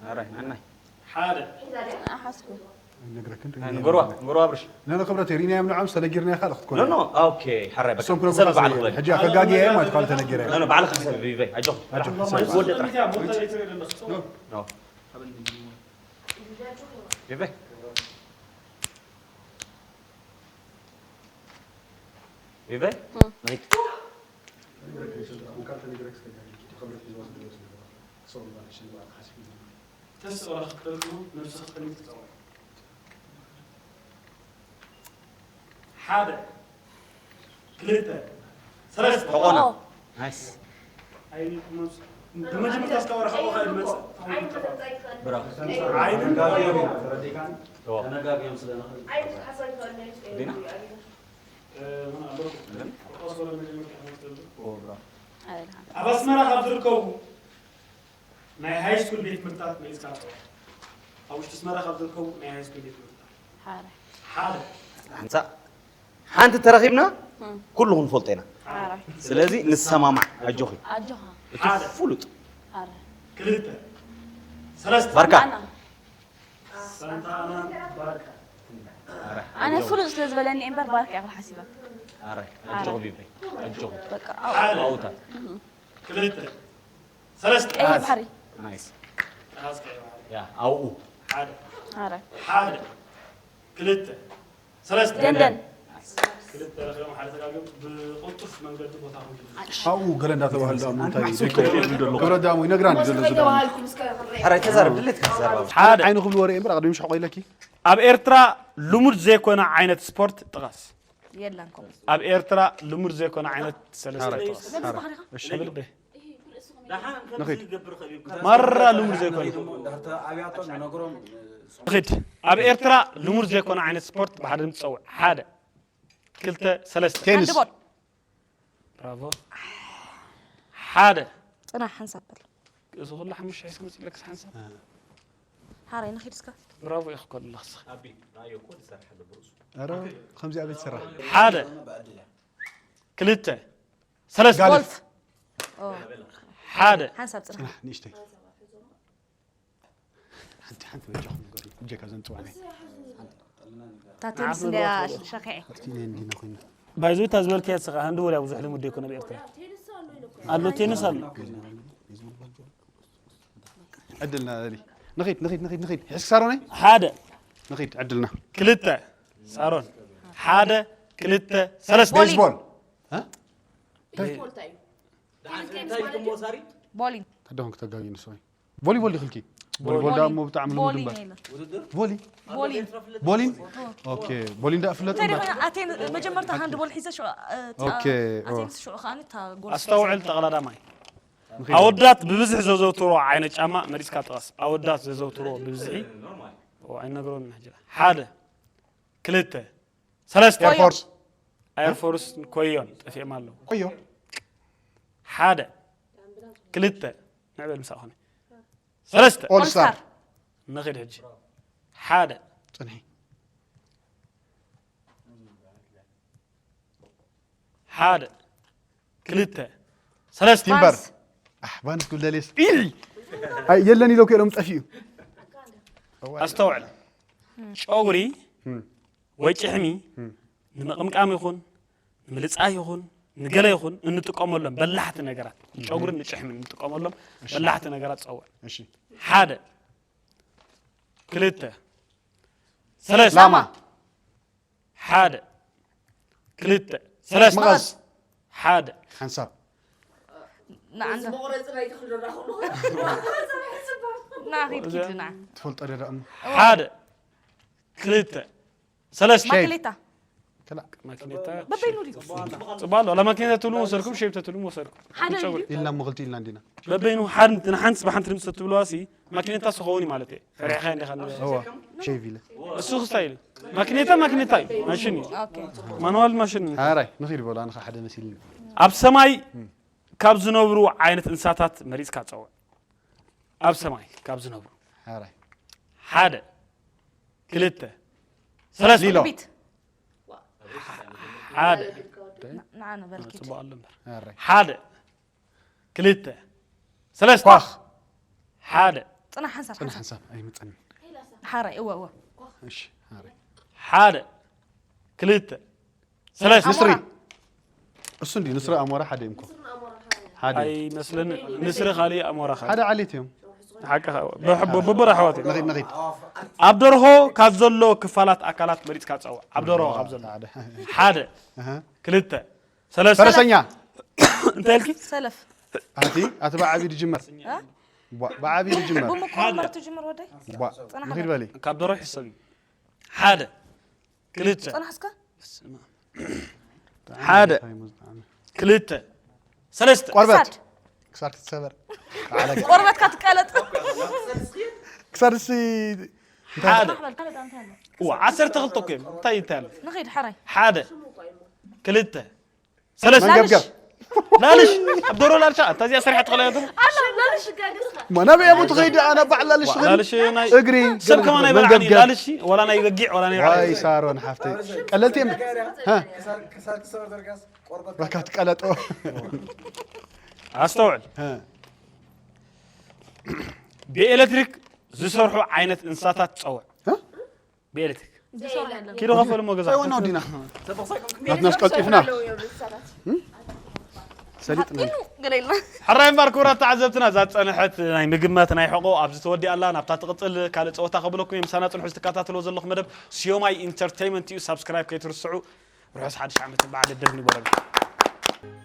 ኣራይ፣ ናናይ። ሓደ። ሓስኩ። ኣይነግረክን፣ ኣይ፣ ንገርዋ፣ ንገርዋ፣ ኣብርሽ። ኖ፣ ኖ፣ ክብረት፣ ሪናዮም ንዖም፣ ሰለጊርናዮ ካልእ ክትኮን ኖ፣ እያ። ኖ፣ ኦኬ፣ ሓራይ፣ በቃ። እሶም ክነግሩ ሰብ ባዕሉ ሰለጊር። ክበል። ሕጂ ኣከጋግያ እየ ማለት ካልእ ተነጊረ። ኖ፣ ኖ፣ ባዕልኺ ሰብ፣ ቪቨይ፣ ኣጆኺ። ኣጆኺ። ወደ ጥራሕ። ኖ። ኖ። ቪቨይ? ቪቨይ? እም። ንኺድ። ተስፋ ክትጠልቡ ነብስኻ ቅድሚት ክትጠውር። ሓደ፣ ክልተ፣ ሰለስተ። ሕቖና። ኦ። ናይስ። ኣይኒ ክመስ-፣ ብመጀመርታ እስካብ ወርሒ ኦኻ ይመጽእ። ብራቮ። ዓይኒ። ተነጋግዮም ስለ ንኽእል። ዲና? እ፣ ምን ኣሎ? ምን? ቆስ በለ መጀመርታ ክመጽእ። ኦ፣ ብራቮ። ኣይ፣ ደሓን። ኣብ ኣስመራ ካብ ዝርከቡ ናይ ሃይ ስኩል ቤት ትምህርትታት መሊስካ ኣጽውዕ። ኣብ ውሽጢ ኣስመራ ካብ ዝርከቡ ናይ ሃይ ስኩል ቤት ትምህርትታት። ሓደ። ሓደ። ሓንሳ ሓንቲ ተረኺብና ኩሉ ክንፈልጦ ኢና። ሓደ። ስለዚ ንሰማማዕ። ኣጆኺ። ኣጆኻ። እቲ ፍሉጥ። ሓደ። ክልተ። ሰለስተ። ባርካ። ኣና። ሳንታ ኣናን ባርካ። ኣነ ፍሉጥ ስለ ዝበለኒ እምበር ባርካ እያ ሓሲባ። ኣረ ኣጆኺ ቢበይ። ኣጆኺ። በቃ ሓደ። ኣውታት። ክልተ። ሰለስተ። ቀይ ባሕሪ። ናይስ። ጥራዝ ቀይ ባሕሪ። ያ ኣብኡ። ሓደ። ኣረ። ሓደ። ክልተ። ሰለስተ። ደንደን። ክልተ ረኺቦም ሓደ ተጋግዮም ብቕልጡፍ መንገዲ ቦታ ኹም ኣብኡ ገለ እንዳተባህለ ዳሞ እንታይ ግብረ ዳሞ ይነግራን ዘሎ ዝዳ ሕራይ ተዛረብ ድሌትካ ተዛረብ። ሓደ ዓይኑ ክብሉ ወረ እምበር ኣቅዲም ሽሕቆ ኢለኪ ኣብ ኤርትራ ልሙድ ዘይኮነ ዓይነት ስፖርት ጥቐስ። የላን ከምኡ። ኣብ ኤርትራ ልሙድ ዘይኮነ ዓይነት ሰለስተ ጥቐስ። ነብስኻ ዲኻ? ሕብል በይ። ንኺድ ማራ ልሙድ ዘይኮነ። ንኺድ። ኣብ ኤርትራ ልሙድ ዘይኮነ ዓይነት ስፖርት ብሓደ ድምፂ ፀውዕ። ሓደ፣ ክልተ፣ ሰለስተ። ቴኒስ ሃንድቦል። ብራቮ። ሓደ። ፅናሕ ሓንሳብ በል። እዚ ኩሉ ሓሙሽተ ሒዝካ መፂእ ኣለክስ ሓንሳብ። ሓራይ ንኺድ እስከ። ብራቮ ኢኹ ከለኽስ። ኧረ ከምዚ ኣበይ ትሰራሕ ሓደ፣ ክልተ፣ ሰለስተ። ጋልፍ ጎልፍ። ኦ፣ ሓደ። ሓንሳብ ፅናሕ። ፅናሕ ንእሽተይ ሓንቲ ሓንቲ በጃኹም ንገሩኒ ብጀካ ዘንፅዋኒ እታ ቴኒስ እንድያ ሸኺዐ። ኣጥፊእናዮ እንዲና ኮይና ባይዞ እታ ዝበልክያ ስኻ ሃንድቦል እያ ብዙሕ ልሙድ ዘይኮነ ኣብ ኤርትራ። ኣሎ ቴኒስ ኣሎ። ዕድልና ዘሊ ንኺድ ንኺድ ንኺድ ንኺድ ሕዝኪ ሳሮነይ ሓደ፣ ዕድልና ክልተ፣ ሳሮን ሓደ፣ ክልተ፣ ሰለስተ። ቤዝቦል ቦሊንግ። ተደኹም ክተጋጊ ንስኺ ቮሊቦል ይኽልኪ ቮሊቦል ዳ እሞ ብጣዕሚ ልሙድ ቦሊንግ እምበር ኢለ። ቮሊ ቦሊንግ። ቦሊን ኦኬ ቦሊን ዳ እፍለጥ እንታይ እምበር ደኣ ኣቴን መጀመርታ ሃንድቦል ሒዘ ሽዑ፣ እ፣ ኦኬ፣ ኦ። ኣቴንስ ሽዑ ከኣ እታ ጎል ኣስተውዕል ጠቕላላ ማይ። ኣወዳት ብብዝሒ ዘዘውትሮ ዓይነት ጫማ መሪጽካ ጥቐስ። ኣወዳት ዘዘውትሮ ብብዝሒ ኦ፣ ኣይነግሮን ሕጂ። ሓደ፣ ክልተ፣ ሰለስተ። ኤርፎርስ ኤርፎርስ ኮዮን ጠፊኦም ኣለዉ። ቆዮ ሓደ፣ ክልተ፣ ንዕበል ምሳእ ኾነ። ሰለስተ። ኦልስታር ንኺድ ሕጂ። ሓደ፣ ፅንሒ ሓደ፣ ክልተ፣ ሰለስተ። ቲምበር ኣሕ ባንስ ጉልደሌስ ኣይ የለን ኢሎ ከሎም ጠፊኡ ኣስተውዕል። ጨጉሪ ወይ ጭሕሚ ንምቕምቃም ይኹን ንምልጻይ ይኹን ንገለ ይኹን እንጥቀመሎም በላሕቲ ነገራት፣ ጨጉሪ ንጭሕሚ እንጥቀመሎም በላሕቲ ነገራት ጸውዕ። እሺ ሓደ፣ ክልተ፣ ሰለስተ። ላማ ሓደ፣ ክልተ፣ ሰለስተ። መቐስ ሓደ፣ ሓንሳብ ንዓንዶ መቑረፂ ናይ ተኽሊ ዶ ዳኹሉ ንዓ ኺድ ኪድ ንዓ ትፈልጦ ዶ ደኣ እሞ ሓደ፣ ክልተ፣ ሰለስተ። ማክሌታ ከላ ማክኔታ በበይኑ ድዩ? ጽባ ኣሎ። ላ ማክኔታ ትብሉ ወሰድኩም፣ ሼብ ተትብሉ ወሰድኩም። ሓደ ጨጉሪ ድዩ? ኢልና እሞ ክልተ ኢልና እንዲና በበይኑ ሓንቲ ንሓንቲ ብሓንቲ ድምፅ ተትብልዋ ሲ ማክኔታ ስኸውን እዩ ማለት እዩ። ፈሪሕካ እንዲኻ ንብል። እዋ ሼቭ ኢለ እሱ ክስታይ ኢሉ ማክኔታ ማክኔታ እዩ፣ ማሽን እዩ። ኦኬ። ማኑዋል ማሽን እዩ። ሓራይ ንኺድ በሉ ኣነ ኸዓ ሓደ መሲልኒ ኣብ ሰማይ ካብ ዝነብሩ ዓይነት እንስሳታት መሪፅካ ፀውዕ። ኣብ ሰማይ ካብ ዝነብሩ ሓራይ ሓደ፣ ክልተ፣ ሰለስተ። ሊሎ ቢት ሓደ ንዓ ነበርኪድ ፅቡቅ ኣሎ እምበር። ሓራይ ሓደ፣ ክልተ፣ ሰለስተ። ኳኽ ሓደ፣ ፅናሕ ሓንሳብ ፅና ሓንሳብ ሓንሳብ ኣይምፀን ሓራይ እወ እወ ሓደ፣ ክልተ፣ ሰለስተ። ንስሪ ኣሞራ። እሱ እንዲ ንስሪ ኣሞራ ሓደ እዮም እኮ ሓደ ኣይመስለኒ። ንስሪ ካሊእ ኣሞራ ካሊእ። ሓደ ዓሌት እዮም ሓቂ ብቡር ኣሕዋት እዮም። ንኺድ ንኺድ ኣብ ደርሆ ካብ ዘሎ ክፋላት ኣካላት መሪፅካ ፀውዕ። ኣብ ደርሆ ካብ ዘሎ ሓደ ሓደ፣ ኣሃ። ክልተ፣ ሰለስተ። ፈረሰኛ እንታይ ኢልኪ? ሰለፍ ኣቲ ኣቲ ብዓቢ ድጅመር እ? ቧ- ብዓቢ ድጅመር ብምቆመር ትጅምር ወደይ ቧ ንኺድ በሊ ካብ ደርሆ ይሕሰብ እዩ። ሓደ፣ ክልተ፣ ፅናሕ እስከ ሓደ፣ ክልተ፣ ሰለስተ። ቆርበት ክሳድ ክሳድ ክትሰበር ባዕለካ ቆርበትካ ትቀለጥ ክሳድ ሲ ሓደ ማሕበል ካልእ እንታይ ኣሎ? እዋ ዓሰርተ ክልተ እኮ እዮም። እንታይ እንታይ ኣሎ? ንኺድ ሓራይ ሓደ፣ ክልተ፣ ሰለስተ። መንገብገብ ላልሽ ኣብ ደሮ ላልሻ ኣታ እዚኣ ሰሪሓ ትኸለያ ዶ ማናበይ ኣቡ ትኸይድ ኣነ ባዕላ ልሽኽል ላልሽ ናይ እግሪ ሰብ ከማን ኣይበልዓኒ መንገብገብ። ላልሽ ወላ ናይ በጊዕ ወላ ናይ ዋይ ዓሌት ሳሮን ሓፍተይ ቀለልቲ እዮም ሃ ክሳድ ክሳድ ክሰበር ደርጋስ ቆርበት በካት ቀለጦ ኣስተውዕል ሃ ብኤሌክትሪክ ዝሰርሑ ዓይነት እንስሳታት ፀውዕ ሃ? ብኤሌክትሪክ ኪዶ ከፈልሞ ገዛ ወና ወዲና ናትናስ ቀልጢፍና ሰሊጥና ሕራይ እምበር ክቡራት ተዓዘብትና እዛ ዝፀንሐት ናይ ምግመት ናይ ሕቆ ኣብዚ ተወዲኣ ኣላ ናብታ ትቕፅል ካልእ ፀወታ ከብለኩም እዮም ምሳና ፅንሑ ዝትከታተልዎ ዘለኹ መደብ ሲዮማይ ኢንተርቴይመንት እዩ ሳብስክራይብ ከይትርስዑ ርሑስ ሓድሽ ዓመትን በዓል ልደትን ይግበረልኩም